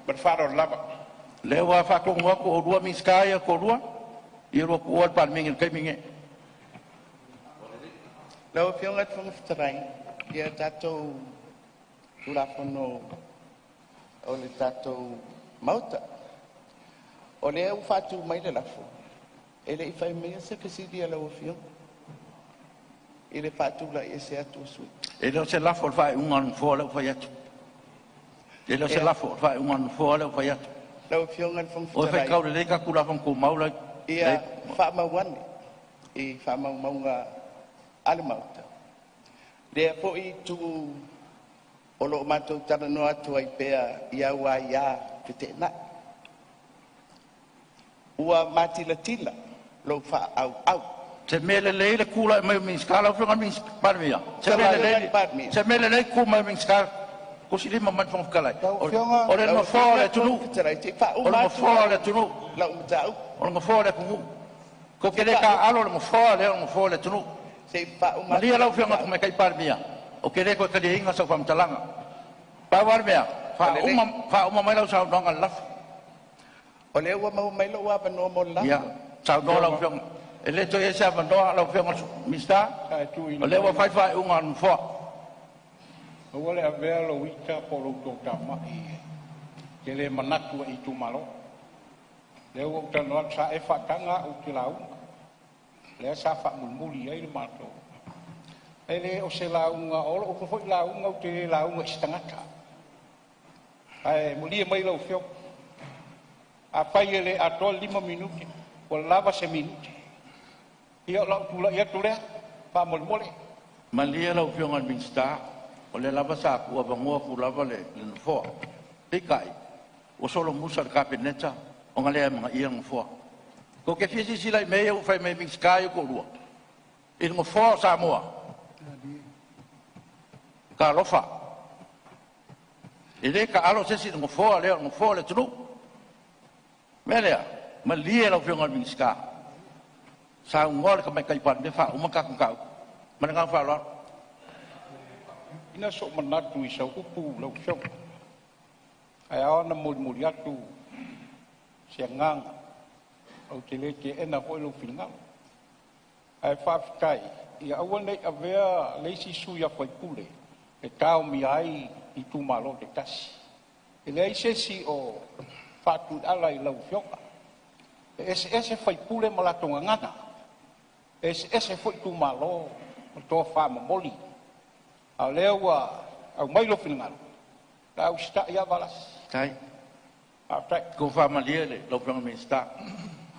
Speaker 3: Ma le faaaloalo lava.
Speaker 1: Lea ua faatonu atu o oulua Minisita ia e toalua. Ia lua tuua le Palemene i le taimi lenei.
Speaker 4: Lau Afioga i le Fofoga Fetalai, ia tatou Tulafono o le tatou Maota, o lea ua faatu mai le lafo, e le i fai maia se fesili a lau Afioga i le faatulaiese atu o sui.
Speaker 1: E le o se lafo i le faaiuga a le Nofoa lea ua fai atu. E le o se lafo o le faaiuga a le Nofoa lea ua fai atu.
Speaker 4: Lau Afioga i le Fofoga
Speaker 1: Ua
Speaker 4: Fetalai,
Speaker 1: faitau lelei tatou Tulafono Tumau la.
Speaker 4: Ia faamau ane i faamaumauga a le Maota lea foi itu o lo o matou talanoa atu ai pea i au aia feteenai. Ua matilatila lou faaauau.
Speaker 1: Se mea lelei le tulai mai o Minisita. Lau Afioga i le Palemia, se mea lelei, se mea lelei le tu mai o Minisita tusilima mai le Fofoga Fetalai. O le nofoa o le atunuu. O le nofoa o le atunuu.
Speaker 4: Lau mataupu.
Speaker 1: O le nofoa o le atunuu. Tou te le taaalo i le nofoa lea o le nofoa o le atunuu.
Speaker 4: Se i faauma
Speaker 1: Malie lau Afioga i le Tamaitai Palemia, ou te le toe taliaina sau faamatalaga. Pau lava le mea, faauma, faauma mai lau saunoaga i le lafo.
Speaker 4: O lea ua maua mai lou avanoa mo le lafo.
Speaker 1: Ia, saunoa lau Afioga. E le toe i ai se avanoa lau Afioga i le Minisita. O lea ua fai le faaiuga a le Nofoa.
Speaker 3: Aua le avea lou ita po o lou toatamai e te le manatu ai i itumalo. Lea ua ou talanoa atu, sa e faataga au ou te lauga, lea sa faamulimuli ai le matou. E le o se lauga, o lou foi lauga ou te le lauga i se tagata. Ae malie mai lau Afioga, afai e le atoa le 5 minute, ua lava se minute. Ia o lau tulai atu lea, faamolemole.
Speaker 1: Malie lau Afioga i le Minisita, o lea lava sa tuuavanoa atu lava le Nofoa. Peitai, ua solomusa i le Kapeneta ona le amanaia le Nofoa. Tou te fia silasila i mea ia ua fai mai e Minisita ia e toalua i le Nofoa o Samoa? Talofa! E le taalo se isi i le Nofoa lea o le Nofoa o le atunuu. O le mea lea, malie lau Afioga i le Minisita, saunoa le Tamaitai Palemia e faauma le tatou mataupu. Ma le agaga faaaloalo.
Speaker 3: Ina so ou manatu i sau upu lau Afioga, ae ao ona molimoli atu se agaga, ou te le teena foi lou finagalo. Ae faafetai, ia aua ne i avea le isi sui usufono e taomia ai itumalo taitasi. E leai se isi o faatuiala i lau Afioga. E eseese sui usufono ma latou gagana, e eseese foi itumalo ma tofamomoli. A o lea ua aumai lou finagalo, o le a usitai lava Valasi.
Speaker 1: Tai.
Speaker 3: Faafetai.
Speaker 1: Tofa malie lau Afioga i le Minisita.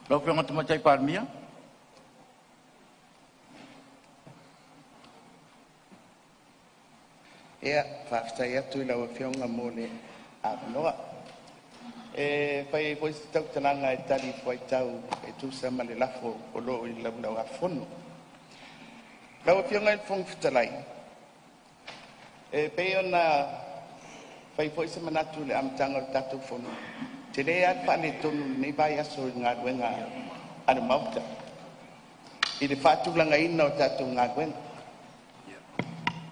Speaker 1: Lau Afioga i le Tamaitai Palemia.
Speaker 4: Ia, faafetai atu i lau Afioga mo le avanoa. E fai ai foi se tautalaga e talifuaitau e tusa ma le lafo o lo o i le Laulau a Fono. Lau Afioga i le Fofoga Fetalai, e pei ona fai foi se manatu i le amataga o le tatou fono, e tele lava le faaletonu i lenei vaiaso i le galuega a le Maota i le faatulagaina o tatou galuega.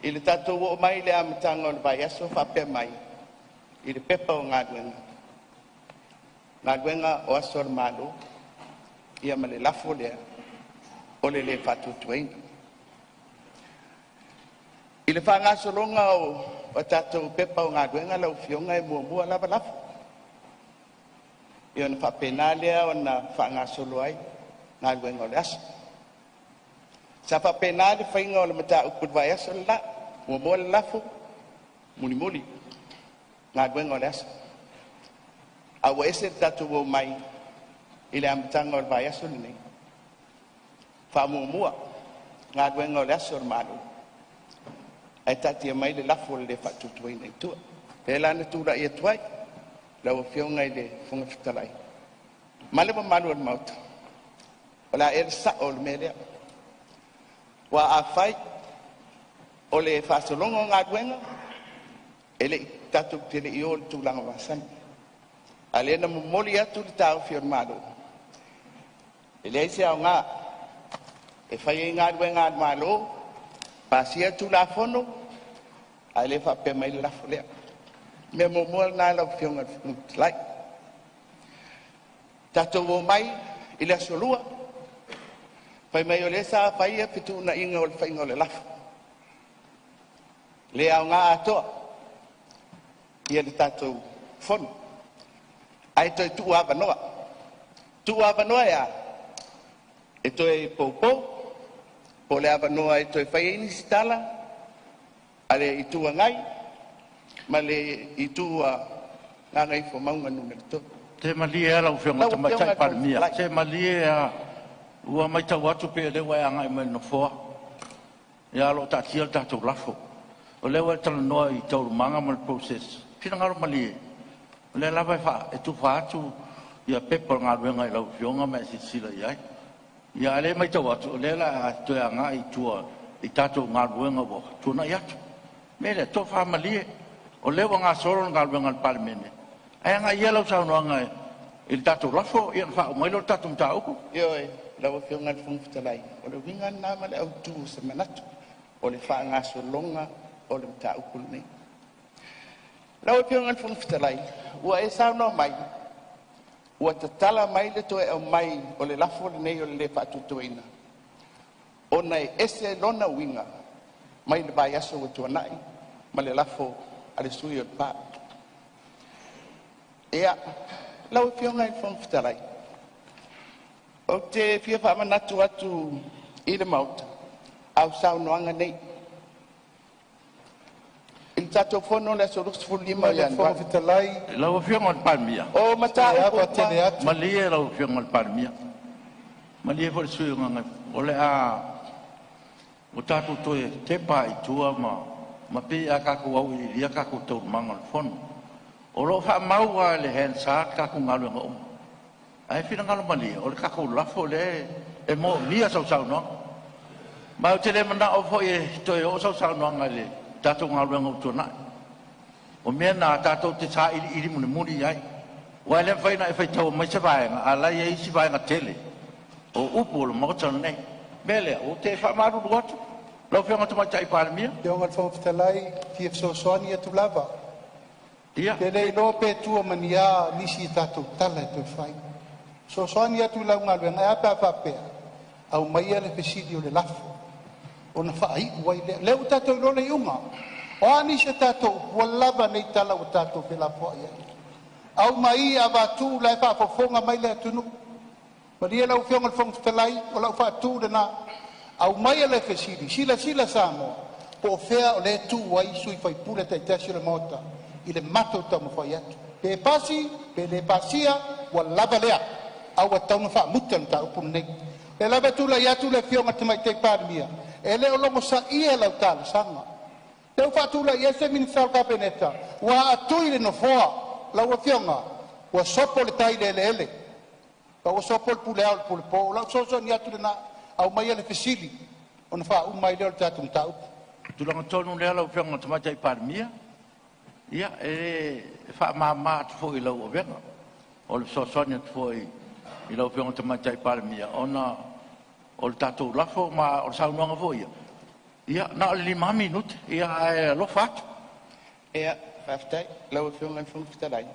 Speaker 4: I le tatou oo mai i le amataga o le vaiaso o faapea mai i le Pepa o Galuega, Galuega o Aso a le Malo, ia ma le lafo lea o le lē Faatuatuaina. I le faagasologa o a tatou Pepa o Galuega lau Afioga e muamua lava lafo, ia ona faapena lea ona faagasolo ai galuega o le aso. Sa faapena le faiga o le mataupu i le vaiaso le la, muamua le lafo, mulimuli galuega o le aso. A ua ese le tatou omai i le amataga o le vaiaso lenei, faamuamua galuega o le aso a le Malo ae taatia mai le lafo o le lē Faatuatuaina i tua. O lea la na tulai atu ai lau Afioga i le Fofoga Fetalai ma le mamalu o le Maota, o le a ea le sao o le mea lea? Aua afai o le faasologa o galuega, e le i tatou te le i oo i le tulaga masani, a o lea na momoli atu le taofi o le Malo, e leai se aoga e fai ai galuega a le Malo, pasia Tulafono ae le faapea mai le lafo lea. O le mea muamua lena lau Afioga i le Fofoga Fetalai. Tatou omai i le aso Lua, Fai mai o lea sa fai ia fetuunaiga o le faiga o le lafo, le aoga atoa ia le tatou fono, ae toe tuu avanoa. Tuu avanoa e a? E toe poupou po o le avanoa e toe fai ai nisi tala a le Itu Agai ma le Itu a Gagaifomauga Nu.3.
Speaker 1: Se malie lava lau Afioga i
Speaker 4: Lau
Speaker 1: le
Speaker 4: Afioga i
Speaker 1: Tamaitai
Speaker 4: le Fofoga
Speaker 1: Palemia,
Speaker 4: Fetalai.
Speaker 1: se malie lava, ua matau atu pei o lea ua e agai mai i le Nofoa, ae o lo o taatia le tatou lafo. O lea ua e talanoa i taualumaga ma le process, finagalo malie, o lea lava e tufa atu pepa o le galuega i lau Afioga ma e silasila i ai. A o lea e matau atu, o lea o le a toe agai i tua i tatou galuega ua tuanai atu. O le mea lea, tofa malie, o lea ua gasolo le galuega a le Palemene, ae agai ia lau saunoaga i le tatou lafo ona faauma ai lea o le tatou mataupu.
Speaker 4: Ioe, lau Afioga i le Fofoga Fetalai, o le uiga lena ma le autu o se manatu, o le faagasologa o le mataupu lenei. Lau Afioga i le Fofoga Fetalai, ua e saunoa mai ua tatala mai le toe aumai o le lafo lenei o le lē faatuatuaina ona e ese lona uiga mai le vaiaso ua tuanai ma le lafo a le sui usufono o Lepa. Ia, lau Afioga i le Fofoga Fetalai, ou te fia faamanatu atu i le Maota au saunoaga nei i le tatou fono i le aso 25 o
Speaker 8: Afioga i le Fofoga
Speaker 4: Ianuari.
Speaker 8: Fetalai,
Speaker 1: Lau Afioga i le Palemia,
Speaker 4: O
Speaker 8: se
Speaker 4: mataupu
Speaker 8: ava
Speaker 4: uma
Speaker 8: tele atu.
Speaker 1: malie lau Afioga i le Palemia, malie foi le sui usufono mo Gagaifomauga 2. O le a tatou toe tepa lava i tua ma pei a tatou auiliilia a tatou taualumaga o le Fono. O lo o faamau lava i le Hansard a tatou galuega uma, ae finagalo malie, o le tatou lafo lea e moomia sau saunoaga. Ma ou te le manao foi e toe oo sau saunoaga i le tatou galuega ua tuanai. O mea na tatou te sailiili mulimuli i ai, aua e le mafai ona e faitaua mai se vaega a o la e i ai isi vaega tele o upu o le Maota lenei. O le mea lea, ou te faamalulu atu lau Afioga i le Tamaitai Palemia.
Speaker 8: Lau Afioga i le Fofoga Fetalai, e fia fesoasoani atu lava.
Speaker 1: Ia,
Speaker 8: Ou te le iloa pe tua ma ni a nisi a tatou tala e toe fai. E fesoasoani atu i lau galuega, e a pe a faapea, aumaia le fesili o le lafo ona faaiu ai lea. O lea ua tatou iloa le iuga. O a nisi a tatou upu, ua lava nei tala ua tatou felafoai ai. Aumai avatu o la e faafofoga mai le atunuu. Malie lau Afioga i le Fofoga Fetalai, o lau faatu lena, aumaia le fesili, silasila Samoa po o fea o lea e tuu ai sui usufono taitasi o le Maota i le matou taumafai atu. Pe pasi, pe le pasia, ua lava lea, ae ua tatau ona faamuta le mataupu lenei. O lea lava e tulai atu le Afioga i le Tamaitai Palemia, e le o logosaia lau talosaga. Lea ua faatulai ese Minisita o le Kapeneta ua a'atui le Nofoa. Lau Afioga, ua sopo le tai i le eleele, a ua sopo le pule ao i le pule po. O lau fesoasoani atu lena, aumaia le fesili ona faauma ai lea o le tatou mataupu.
Speaker 1: O le tulaga tonu lea lau Afioga i le Tamaitai Palemia, ia, e faamama atu foi i lau avega. O le fesoasoani atu foi i lau Afioga i le Tamaitai Palemia, ona o le tatou lafo ma o le saunoaga foi ia, ia na o le 5 lava minute, ae alofa atu.
Speaker 4: Ia, faafetai i lau Afioga i le Fofoga Fetalai.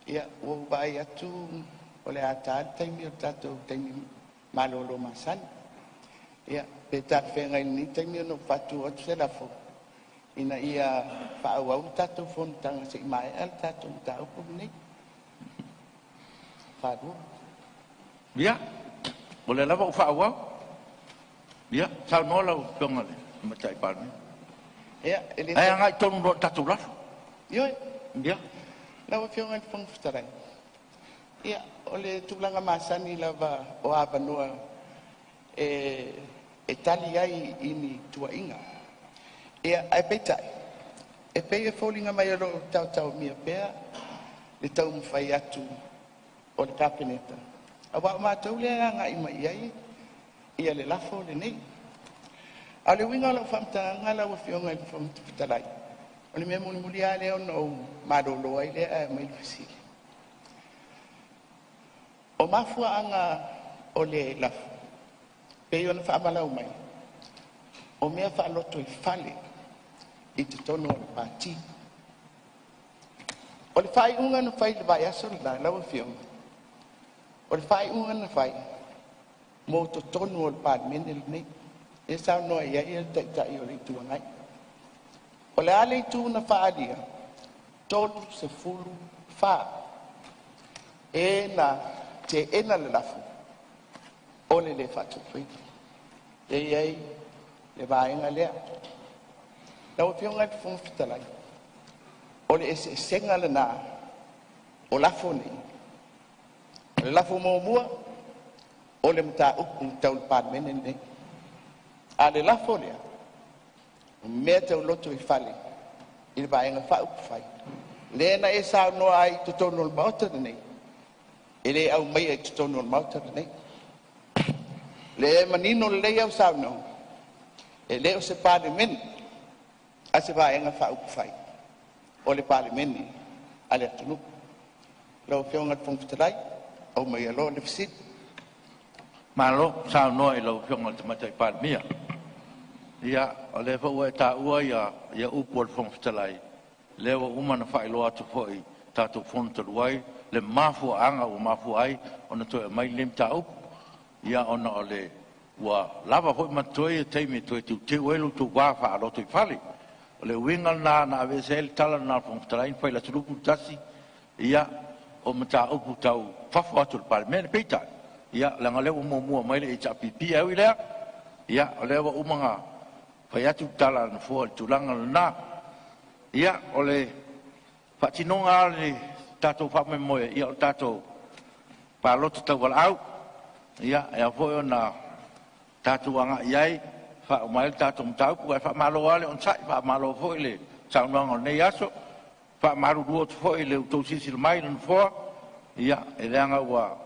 Speaker 4: Ia, ua ou vaai atu o le a ta le taimi o le tatou taimi malolo masani. Ia, pe talafeagai i lenei taimi ona ou faatu atu se lafo, Ina ia faaauau le tatou fonotaga seia maea le tatou mataupu lenei.
Speaker 1: Ia, o lea lava ua faaauau. Ia, saunoa lau Afioga i le Tamaitai Palemia.
Speaker 4: Ia, e le
Speaker 1: Ae agai tonu loa i le tatou lafo.
Speaker 4: Ioe,
Speaker 1: Ia.
Speaker 4: lau Afioga i le Fofoga Fetalai, ia, o le tulaga masani lava o avanoa e tali ai i ni tuuaiga. Ia, ae peitai, e pei e foliga mai o lo o taotaomia pea le taumafai atu o le Kapeneta, aua o matou lea e agai mai i ai le lafo lenei. A o le uiga o lau faamatalaga lau Afioga i le Fofoga Fetalai, o le mea mulimuli lava lea ona ou malolo ai lea ae aumai le fesili. O mafuaaga o le lafo, pei ona faamalau mai, o mea faalotoifale i totonu o le Pati. O le faaiuga na fai i le vaiaso le la lau Afioga, o le faaiuga na fai, mo totonu o le Palemene lenei, lea e saunoa i ai le Taitai o le Itu Agai. O le a le itu na faaalia? 34 e na teena le lafo o le lē faatupeina. E i ai le vaega lea. Lau Afioga i le Fofoga Fetalai, o le eseesega lena o lafo nei. O le lafo muamua o le mataupu tau le Palemene lenei, a o le lafo lea, o mea tau lotoifale i le Vaega Faaupufai lea na e saunoa ai i totonu o le Maota lenei, e le aumaia i totonu o le Maota lenei. Lea e manino lelei au saunoaga, e le o se Palemene a se Vaega Faaupufai, o le Palemene a le atunuu. Lau Afioga i le Fofoga Fetalai, aumaia loa le fesili.
Speaker 1: Malo saunoa i lau Afioga i le Tamaitai Palemia. Ia, o lea foi ua e taua ia upu a le Fofoga Fetalai, lea ua uma ona faailoa atu foi i le tatou Fono talu ai le mafuaaga ua mafua ai ona toe aumai lenei mataupu. Ia ona o le ua lava foi ma totoe ia taimi e toe teuteu ai lo outou va faalotoifale. O le uiga lena na aveese ai le tala lena a le Fofoga Fetalai na fai i le aso 21, ia o mataupu tau fafo atu o le Palemene. Peitai, ia leaga o lea ua muamua mai le HRPP, ae ui i lea, ia o lea ua uma ona fai atu le tala a le Nofoa i le tulaga lena. Ia, o le faatinoga lava o le tatou faamoemoe, ia o le tatou palota tauvalaau. Ia, e ao foi ona tatou agai i ai e faauma ai le tatou mataupu. Ae faamalo lava le onosai, faamalo foi le saunoaga o lenei aso. E faamalulu atu foi i le tou silasila mai i le Nofoa, ia, e leaga ua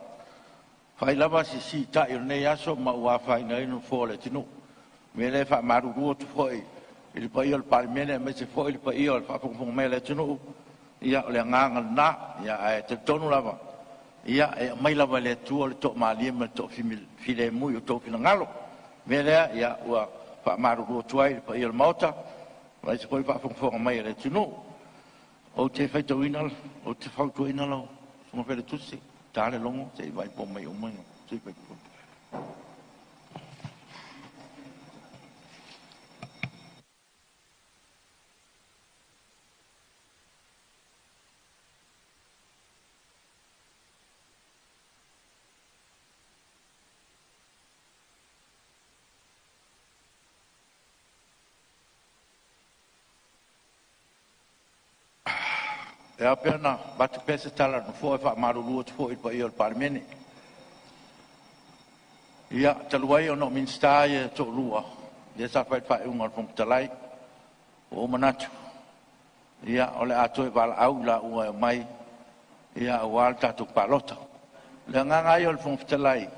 Speaker 1: fai lava si siita'i o lenei aso ma ua afaina ai le Nofoa o le atunuu. O le mea lea e faamalulu atu foi i le paia o le Palemene aemaise foi le paia o le faafogafoga mai a le atunuu, ia o le agaga lena. Ae talitonu lava, ia e aumai lava e le Atua le toamalie ma le toafilemu i o outou finagalo. O le mea lea, ia ua faamalulu atu ai i le paia o le Maota aemaise foi le faafogafoga mai a le atunuu. Ou te faitauina, ou te fautuaina lau Susuga Failautusi, ta le logo se i vaai po o mai uma sui usufono. E ao pea ona avatu pea se tala a le Nofoa e faamalulu atu foi i le paia o le Palemene. Ia, talu ai ona o Minisita ia e toalua lea sa fai le faaiuga a le Fofoga Fetalai, ua ou manatu, ia, o le a toe valaau i laua e omai ia aua le tatou palota. O le agaga lava ia o le Fofoga Fetalai,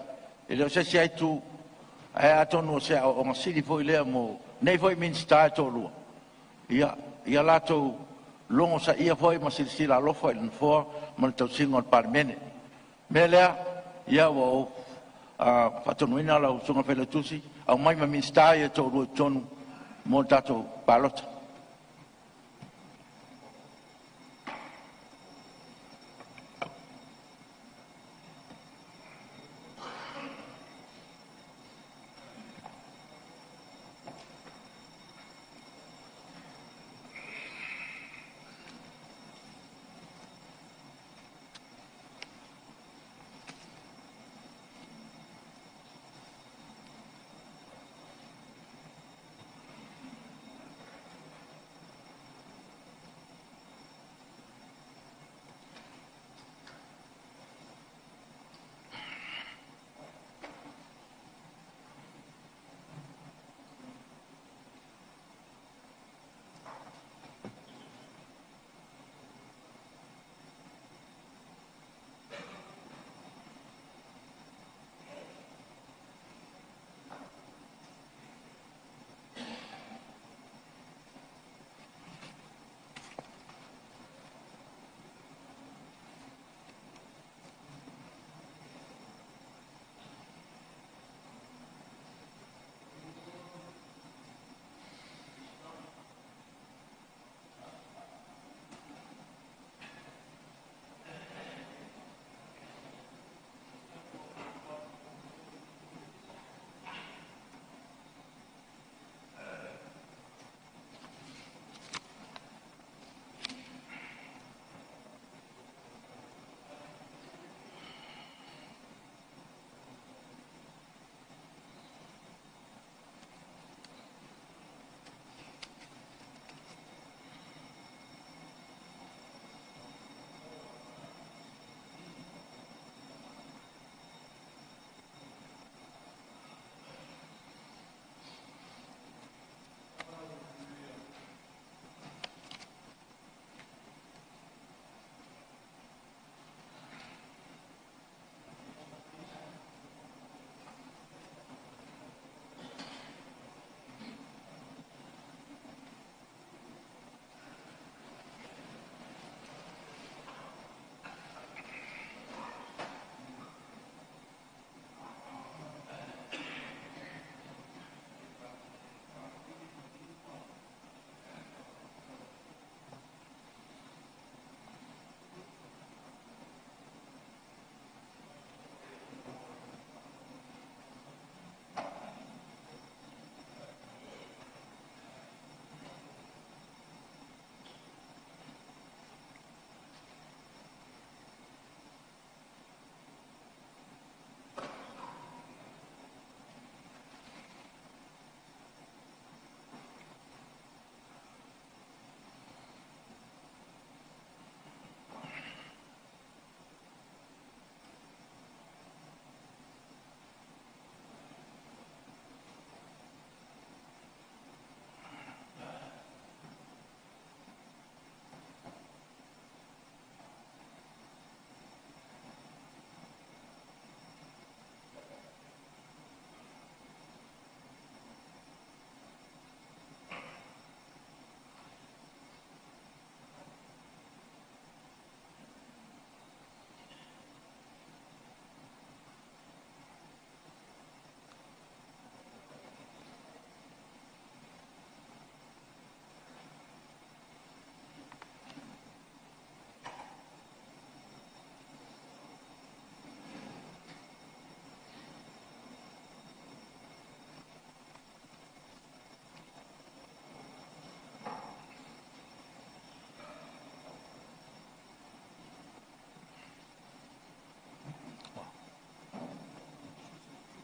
Speaker 1: e le o se isi lava itu, ae atonu o se aoaoga sili foi lea mo nei foi Minisita e toalua, ia latou logosaia foi ma silasila alofa i le Nofoa ma le tausiga o le Palemene. O le mea lea, ia ua ou faatonuina lau Susuga i le Failautusi, aumai ma Minisita ia e toalua i totonu mo le tatou palota.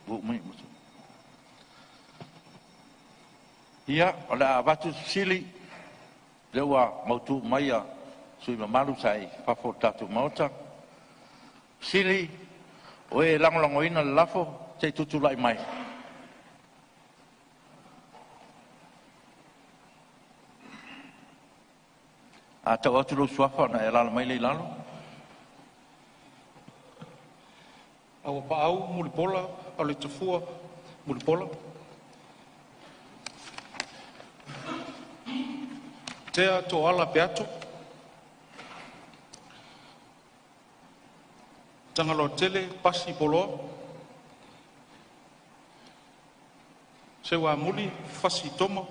Speaker 1: Ua oo mai. Ia, o le a avatu le fesili, lea ua mautu mai a sui mamalu sa i fafo o le tatou Maota. Fesili, o e lagolagoina le lafo, se i tutulai mai. A tau atu lou suafa ona e alaala mai lea i lalo.
Speaker 8: Auapaau Mulipola Auleitafua Mulipola. Tea Tooala Peato. Tagaloatele Pasi Poloa. Seuamuli Fasi Toma.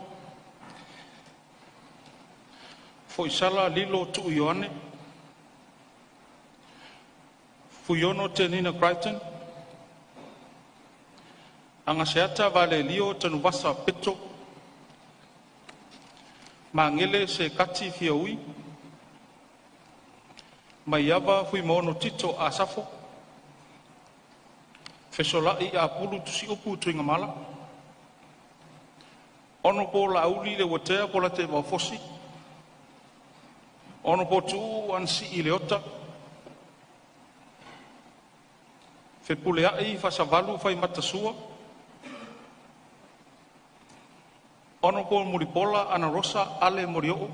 Speaker 8: Foisala Lilo Tuu Ioane. Fuiono Tenina Crichton. Agaseata Valelio Tanuvasa Peto. Magele Sekati Fiaui. Maiava Fuimaono Tito Asafo. Fesolai Apulu Tusiupu Tuigamala. Honorable Laauli Leuatea Polataivao Fosi. Honorable Tuuu Anasii Leota. Fepuleai Faasavalu Faimata Sua. Honorable Mulipola Anarosa Ale Molioo.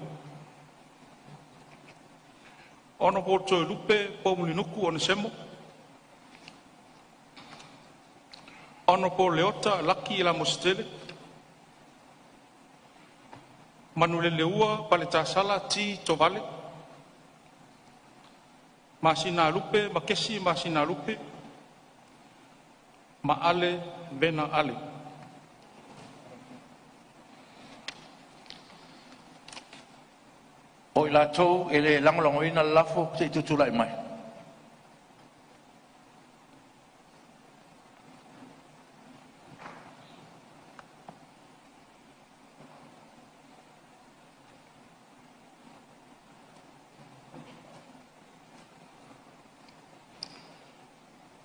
Speaker 8: Honorable Toelupe Poumulinuku Onesemo. Honorable Leota Laki Lamositele. Manuleleua Paletasala T. Tovale. Masina Lupe Makesi Masina Lupe. Maale Vena Ale.
Speaker 1: O i latou e le lagolagoina le lafo, se i tutulai mai.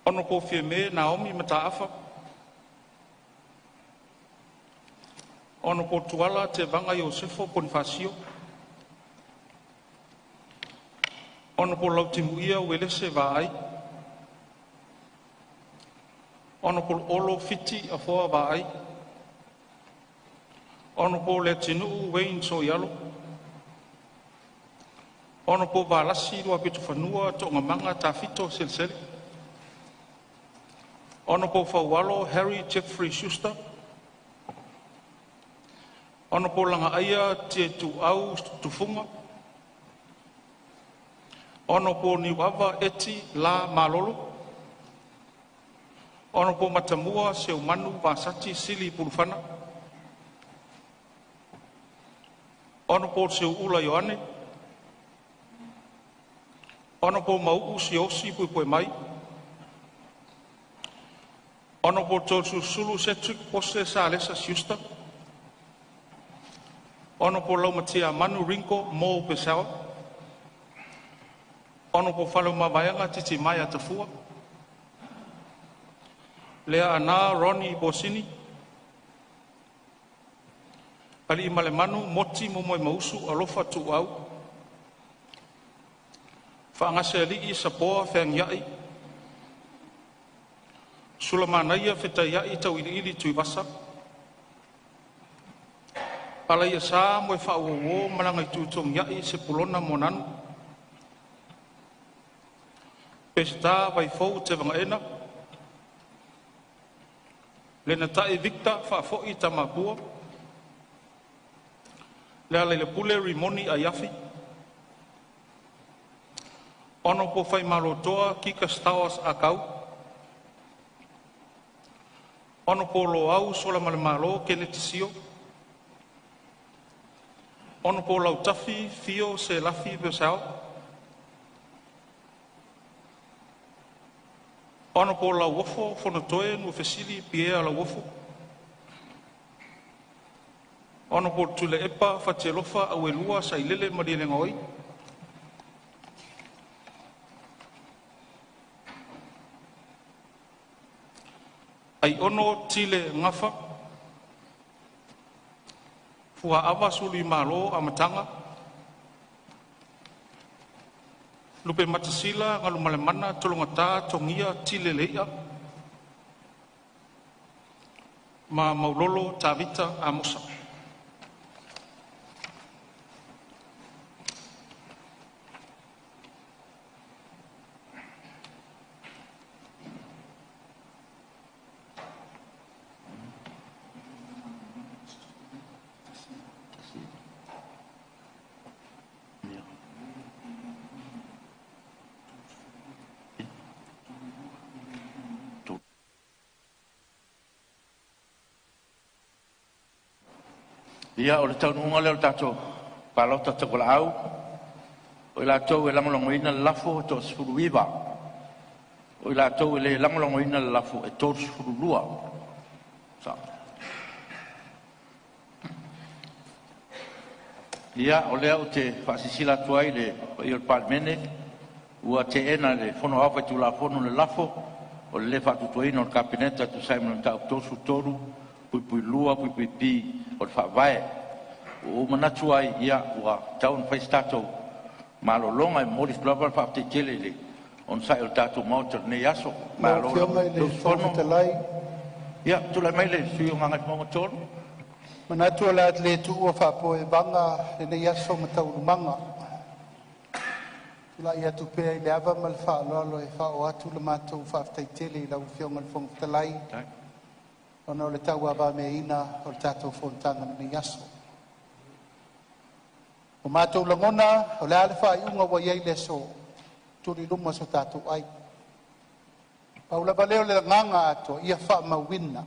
Speaker 8: Honorable Fiame Naomi Mataafa. Honorable Tuala Tevaga Iosefo Ponifasio. Honorable Lautimuia Uelese Vaai. Honorable Olo Fiti Afoa Vaai. Honorable Leatinuu Wayne Sooialo. Honorable Valasi Luapitofanua Toogamaga Tafito Selesele. Honorable Faualo Harry Jeffrey Schuster. Honorable Lagaaia Tietuau Tufuga. Honorable Niuava Eti La Malolo. Honorable Matamua Seumanu Vasati Sili Pulufana. Honorable Seuula Ioane. Honorable Mau'u Siaosi Puepuemai. Honorable Toeolesulusulu Cedric Pose Salesa Schuster. Honorable Laumatiamanu Ringo M. Purcell. Honorable Faleomavaega Titimaea Tafua. Leaana Ronnie Bosini. Aliimalemanu Moti Momoemausu Alofa Tuuau. Faagasealii Sapoa Feagiai. Sulamanaia Fetaiai Tauiliili Tuivasa. Alaiasa Moefaauouo Malagaitutogiai Sepulona Moananu. Peseta Vaifou Tevagaena. Lenatai Victor Faafoi Tamapua. Lealailepule Rimoni Aiafi. Honorable Faimalotoa Kika Stowers Akau. Honorable Loau Solamalemalo Kenneth Sio. Honorable Lautafi Fio Selafi Purcell. Honorable Lauofo Fonotoe Nuafesili Pierre Lauofo. Honorable Tuilaepa Fatialofa Auelua Sailele Malielegaoi.
Speaker 12: Aiono Tile Gafa; FUAAVA Suluimalo Amataga, LUPEMATASILA Galumalemana Tologata Togia Tile Leia. Ma MAULOLO Tavita Amosa.
Speaker 1: Ia, o le taunuuga lea o le tatou palota tauvalaau. O i latou e lagolagoina le lafo e toa-19, o i latou e le lagolagoina le lafo e 32. Ia, o lea ou te faasilasila atu ai i le paia o le Palemene ua te'ena e le Fono Aoao Faitulafono le lafo o le lē Faatuatuaina o le Kapeneta e tusa ai ma le Mataupu 33(2)(b) o le Faavae. Ua ou manatu ai, ia, ua tatau ona fai se tatou malologa. E momoli atu lava le faafetai tele i le onosai o le tatou Maota i lenei aso.
Speaker 8: Lau
Speaker 1: Malo
Speaker 8: Afioga i
Speaker 1: le
Speaker 8: le Fofoga
Speaker 1: usufono.
Speaker 8: Fetalai,
Speaker 1: Ia, tulai mai le sui usufono mo Gagaifomauga 3.
Speaker 8: manatu o le a le tuua faapopoe vaga lenei aso ma taualumaga. E tulai atu pea i le ava ma le faaaloalo e faaoo atu le matou faafetai tele i lau Afioga i le Fofoga Fetalai ona o le tauavagameaina o le tatou fonotaga i lenei aso. Ua matou lagona o le a le faaiuga ua i ai le aso, tuli i luma so tatou ai. Pau lava lea o le agaga atoa, ia faamauina,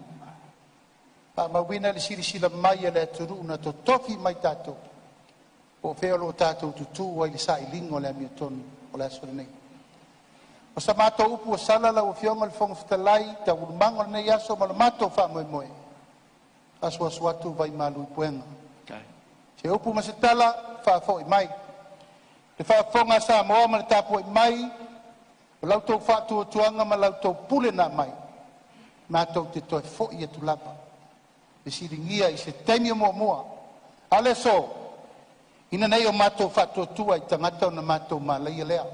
Speaker 8: faamauina le silasila mai a le atunuu na totofi mai tatou, po o fea o lo o tatou tutu ai i le sailiga o le amiotonu o le aso lenei. O sa matou upu ua sala lau Afioga i le Fofoga Fetalai i taualumaga o lenei aso ma le matou faamoemoe, asuasu atu vaimalu i puega. Se upu ma se tala, faafoi mai. Le faafofoga a Samoa ma le tapuai mai o la outou faatuatuaga ma la outou pule na aumai, matou te toe foi atu lava e fesiligia i se taimi o muamua. A o le aso, ina ne i o matou faatuatua i tagata ona matou malaia lea.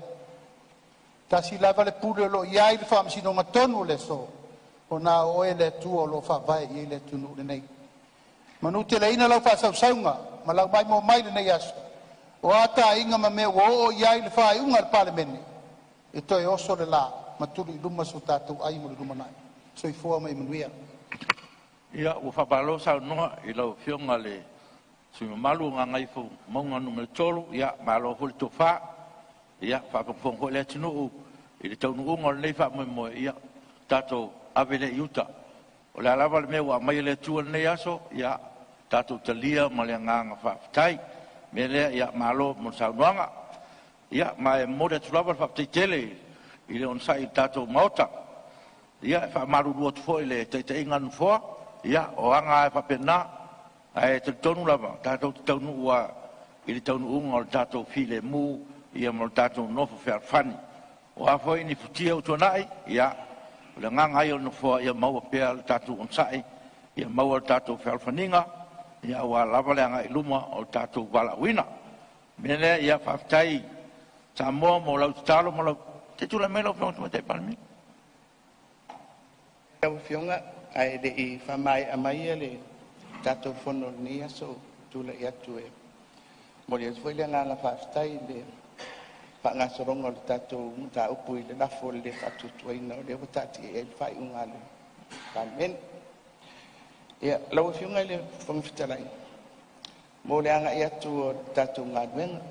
Speaker 8: Tasi lava le pule o lo o i ai le faamasinoga tonu o le aso, ua na o Oe le Atua o lo o faavae i ai le atunuu lenei. Manuteleina lau faasausauga ma lau maimoa mai i lenei aso, o a taaiga ma mea ua oo i ai le faaiuga a le Palemene, e toe oso le la ma tuli i luma so tatou ai mo le lumanai. Soifua ma ia manuia.
Speaker 1: Ia, ua faamalo saunoa i lau Afioga i le sui usufono mamalu mo Gagaifomauga Nu.3. Ia, malo foi le tofa, ia faafogafoga foi le atunuu i le taunuuga o lenei faamoemoe, ia tatou ave lea i uta. O le a lava le mea ua aumai e le Atua i lenei aso, ia tatou talia ma le agaga faafetai. O le mea lea, ia malo mo le saunoaga. Ia, ma e momoli atu lava le faafetai tele i le onosai i le tatou Maota. Ia, e faamalulu atu foi i le taitaiga a le Nofoa, ia o aga lava e faapena, ae talitonu lava tatou te taunuu lava i le taunuuga o le tatou filemu ma le tatou nofo fealofani. O a foi ni futia ua tuanai, ia o le agaga lava ia o le Nofoa ia maua pea le tatou onosai, ia maua le tatou fealofaniga aua lava le agai i luma o le tatou valaauina. O le mea lea, ia faafetai Samoa mo lau tatalo ma lau... Se i tulai mai lau Afioga i le Tamaitai Palemia.
Speaker 4: Lau Afioga ae le i faamaea mai le tatou fono i lenei aso, ou te tulai atu e momoli atu foi le agaga faafetai i le faagasologa o le tatou mataupu i le lafo o le lē Faatuatuaina o lea ua taatia i ai le faaiuga a le Palemene. Ia, lau Afioga i le Fofoga Fetalai, mo le agai atu o le tatou galuega,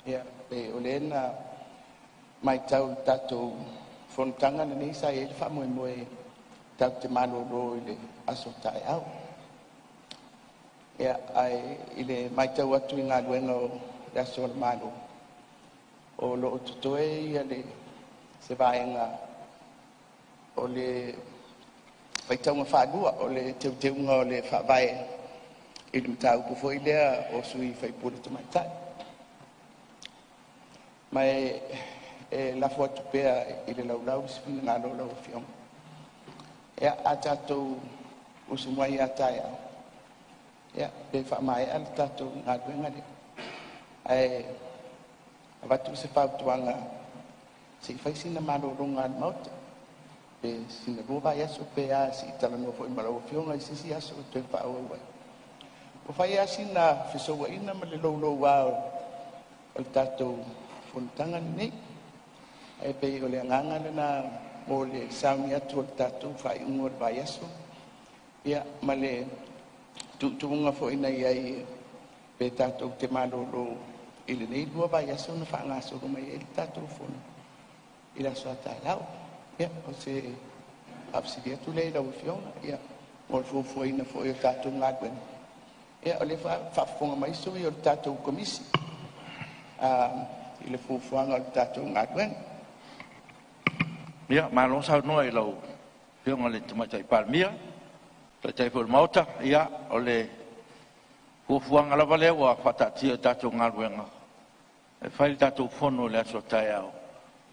Speaker 4: ia pei o lea na matau i le tatou fonotaga lenei sa i ai le faamoemoe tatou te malolo i le aso a taeao. Ia, ae i le matau atu i galuega o le aso a le Malo, o lo o totoe se vaega o le faitauga faalua o le Teuteuga o le Faavae i le mataupu foi lea o sui usufono tamaitai. Ma e lafo atu pea i le laulau i se finagalo o lau Afioga A tatou usu mai a taeao, pe faamaea le tatou galuega lea. Ae avatu se fautuaga, se i fai sina malologa a le Maota, pe sina 2 vaiaso pe a, se i talanoa foi ma lau Afioga i se isi aso e toe faaauau ai. Ua fai lava sina fesouaina ma le louloua o le tatou fonotaga lenei. Ae pei o le agaga lena mo le sauni atu o le tatou faaiuga o le vaiaso, ma le tuutuuga foi na i ai pe tatou te malolo i lenei 2 vaiaso ona faagasolo mai ai lea o le tatou fono i le aso a taeao. O se faafesili atu lea i lau Afioga mo le fuafuaina foi o le tatou galuega. O lea e faafofoga mai sui o le tatou Komisi i le fuafuaga o le tatou galuega.
Speaker 1: Ia, malo saunoa i lau Afioga i le Tamaitai Palemia, o le Taitai foi o le Maota. Ia, o le fuafuaga lava lea ua faataatia i le tatou galuega, e fai le tatou fono i le aso a taeao,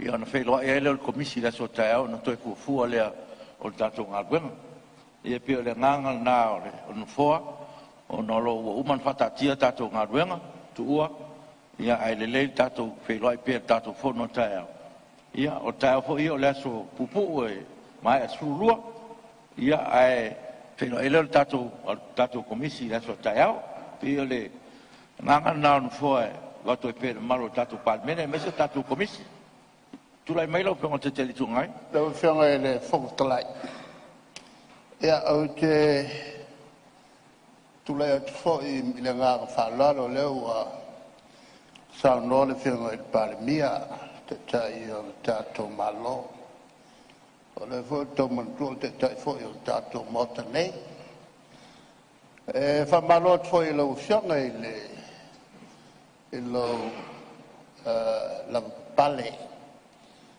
Speaker 1: ona feiloai ai lea o le Komisi i le aso a taeao ona toe fuafua lea o le tatou galuega. Ia e pei o le agaga lena o le Nofoa, ona o lo o ua uma ona faataatia a tatou galuega tuua, ae lelei le tatou feiloai pea i le tatou fono a taeao. Ia o taeao foi ia o le aso puupuu e maea i le 12:00, ae feiloai ai lea o le tatou Komisi i le aso a taeao. E pei o le agaga lena o le Nofoa e avatu ai pea i le mamalu o le tatou Palemene aemaise le tatou Komisi. Tulai mai lau Afioga i le Taitai o le Itu Agai.
Speaker 7: Lau Afioga i le Fofoga Fetalai, ia ou te tulai atu foi i le agaga faaaloalo, o lea ua saunoa le Afioga i le Palemia, le Taitai o le tatou Malo. O lea foi ua toe manatua o le Taitai foi o le tatou Maota nei. E faamalo atu foi i lau Afioga i lou lavapapale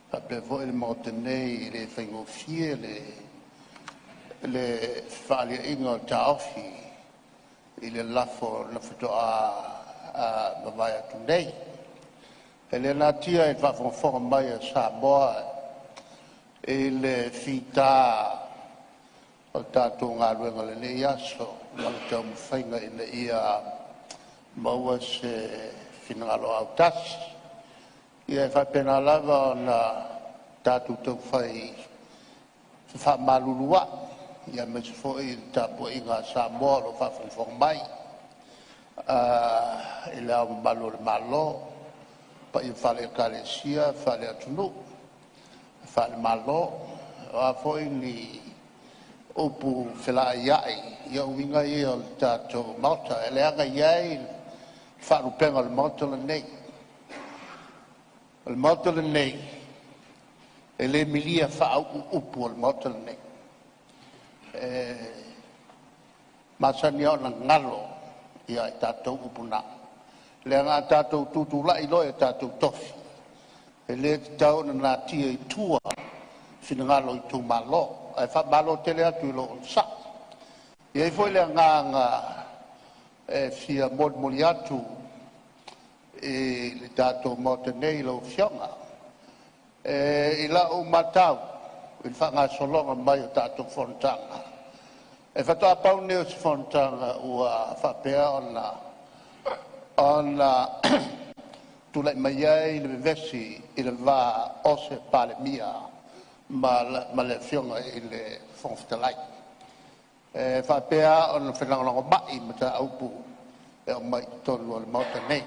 Speaker 7: faapea foi le Maota nei, e le faigofie le fefaaliaiga o taofi i le lafo na faatoa mavae atu nei. E le natia i le faafogafoga mai a Samoa i le fita o le tatou galuega i lenei aso ma le taumafaiga ina ia maua se finagalo autasi. Ia e faapena lava ona tatou taufai fefaamaluluai, aemaise foi le tapuaiga a Samoa o lo o faafogafoga mai i Le Ao Mamalu o le Malo, paia faale-Ekalesia, faale-atunuu, faale-Malo. O a foi ni upu felaaiai, ia o uiga ia o le tatou Maota, e leaga e i ai le faalupega o le Maota lenei. O le Maota lenei, e le milia faauu upu a le Maota lenei. E masani lava ona galo ia i tatou upu na, leaga a tatou tutulai loa i tatou tofi, e le tatau ona natia i tua finagalo o itumalo. Ae faamalo tele atu i lou onosai. E i ai foi le agaga e fia molimoli atu i le tatou Maota nei i lau Afioga. I lau matau i le faagasologa mai o tatou fonotaga, e faatoa pau lenei o se fonotaga ua faapea ona tulai mai ai le vevesi i le va o se Palemia ma le Afioga i le Fofoga Fetalai. E faapea ona felagolagomai i mataupu e aumai i totonu o le Maota nei.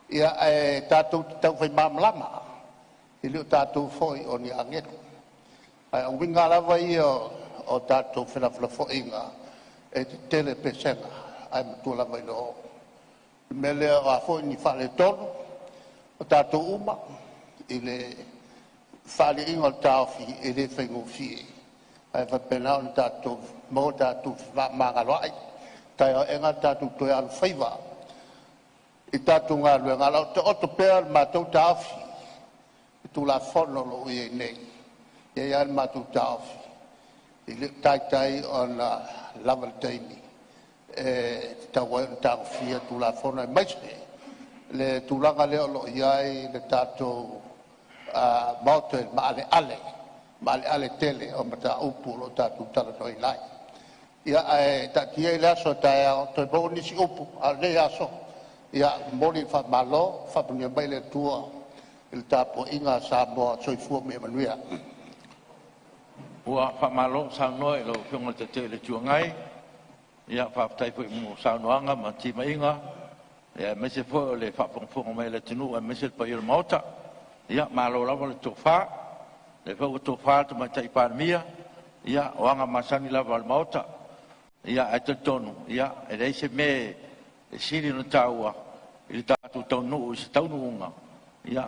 Speaker 7: Ia, ae tatou te taufai malamalama, e le o tatou foi o ni agelu. Ae o uiga lava ia o tatou felafolafoaiga, e tetele pesega ae matua lava i le oo. O le mea lea o a foi ni faaletonu o tatou uma i le fefaaliaiga o taofi, e le faigofie, ae faapena ona tatou maua lo tatou fefaamagaloai. Taeao aena tatou toe alofaiva i tatou galuega, a o lo o taoto pea le matou taofi i Tulafono o lo o i ai nei. E i ai lava le matou taofi, e le i taitai ona lava le taimi e tatau ai ona tagofia Tulafono, aemaise le tulaga lea o lo o i ai le tatou Maota i le maaleale maaleale tele o mataupu o lo o tatou talanoaina ai. Ia ae taatia i le aso a taeao toe maua nisi upu, a o lenei aso, ia e momoli le faamalo, faamanuia mai le Atua i le tapuaiga a Samoa. Soifua ma ia manuia.
Speaker 1: Ua faamalo saunoa i lau Afioga i le Taitai o le Itu Agai. Ia faafetai foi mo saunoaga ma timaiga, aemaise foi o le faafogafoga mai a le atunuu aemaise le paia o le Maota. Ia malo lava le tofa, o lea foi ua tofa le Tamaitai Palemia. Ia o aga masani lava a le Maota. Ia ae talitonu e leai se mea e sili ona taua i le tatou taunuu i se taunuuga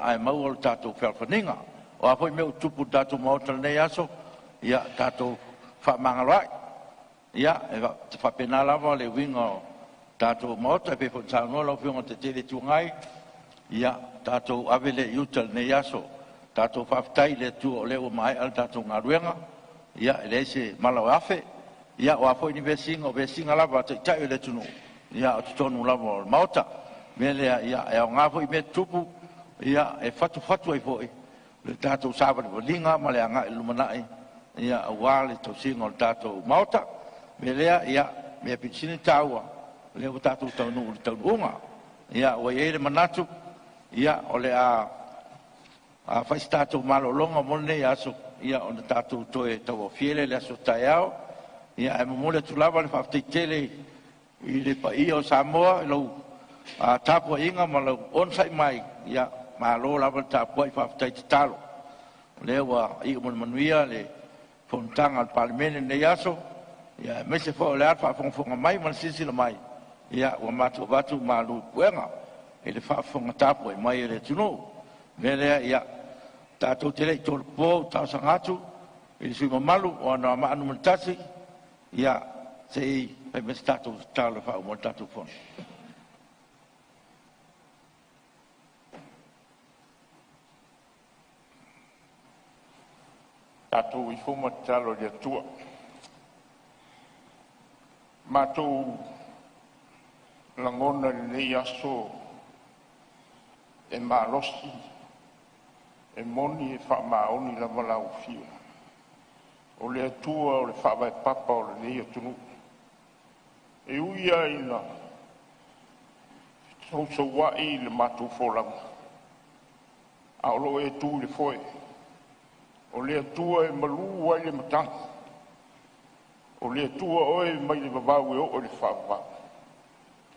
Speaker 1: ae maua lo tatou fealofaniga. O a foi mea ua tutupu i le tatou maota i lenei aso, ia tatou fefaamagaloai. Ia e faapena lava le uiga o le tatou maota e pei foi ona saunoa lau Afioga i le Taitai o le Itu Agai, ia tatou ave lea i uta i lenei aso. Tatou faafetai i le Atua o lea ua maea le tatou galuega. Ia e leai se mala o afe. Ia o a foi ni vesiga, o vesiga lava a Taitai o le atunuu, ia o totonu lava o le Maota. O le mea lea, ia e aoga foi mea tutupu e fatufatu ai foi le tatou savalivaliga ma le agai i le lumanai aua le tausiga o le tatou Maota. O le mea lea, ia, o le mea aupito sili ona taua, o lea ua tatou taunuu i le taunuuga. Ia ua i ai le manatu, ia o le a fai se tatou malologa mo lenei aso, ona tatou toe tauaofia lea i le aso a taeao. Ia ae momoli atu lava le faafetai tele i le paia o Samoa i lau tapuaiga ma lau onosai mai. Ia malo lava le tapuai, faafetai tatalo. O lea ua iu ma le manuia le fonotaga a le Palemene i lenei aso, ia aemaise foi o le faafogafoga mai ma le silasila mai, ia ua matou avatu malu i puega i le faafofoga tapuai mai a le atunuu. O le mea lea, ia tatou te le i tolopo, ou te talosaga atu i le sui usufono mamalu o Anoamaa 1, ia se i fai mai se tatou tatalo e faauma ai le tatou fono.
Speaker 3: Tatou ifo ma tatalo i le Atua, matou lagona i lenei aso e malosi, e moni e faamaoni lava lau afio, o le Atua o le faavae papa o lenei atunuu. E ui lava ina fesousoua'i le matou folauga, a o lo o e tu i le foe. O le Atua e malu ai le matagi, o le Atua oe mai le vavau e oo i le faavavau.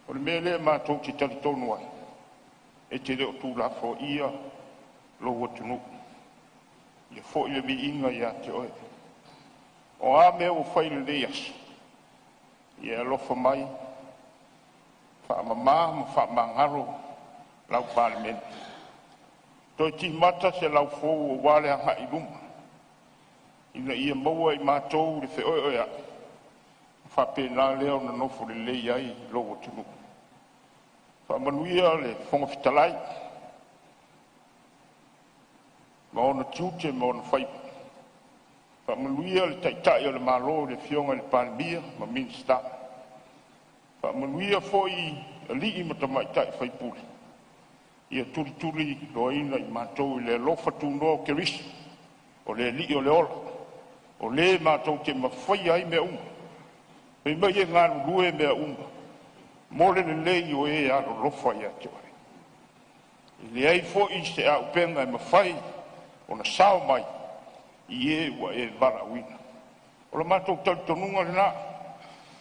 Speaker 3: O le mea lea matou te talitonu ai, e te le o tuulafoaia lou atunuu. Ia foi le viiga ia te oe. O a mea ua fai i lenei aso, ia e alofa mai, faamama ma faamagalo lau Palemene. Toe timata se laufou aua le agai i luma, ina ia maua e i matou le feoeoea'i, ona faapena lea ona nofo lelei ai lou atunuu. Faamanuia le Fofoga Fetalai ma ona tiute ma ona faiva. Faamanuia le Taitai o le Malo le Afioga i le Palemia ma Minisita. Faamanuia foi alii ma tamaitai sui usufono, ia tulituliloaina i matou i le alofa tunoa o Keriso o le Alii o le ola, o Le matou te mafaia ai mea uma. Fai mai e galulue mea uma mo le lelei o e alolofa ia te Oe. E leai foi se auupega e mafai ona sao mai i e ua e valaauina. O le matou talitonuga lena,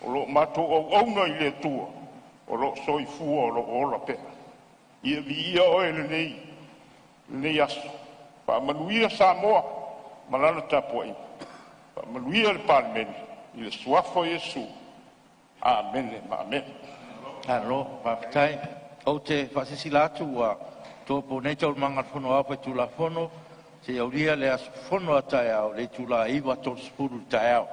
Speaker 3: o lo o matou auauna i le Atua o lo o soifua, o lo o ola pea. Ia viia Oe i lenei aso, faamanuia Samoa ma lana tapuaiga, faamanuia le Palemene, i le suafa o Iesu. Amene ma amene.
Speaker 1: Malo faafetai. Ou te faasilasila atu ua tolopo nei Taualumaga a le Fono Aoao Faitulafono seia aulia le aso fono a taeao i le itula e 9:30 i le taeao.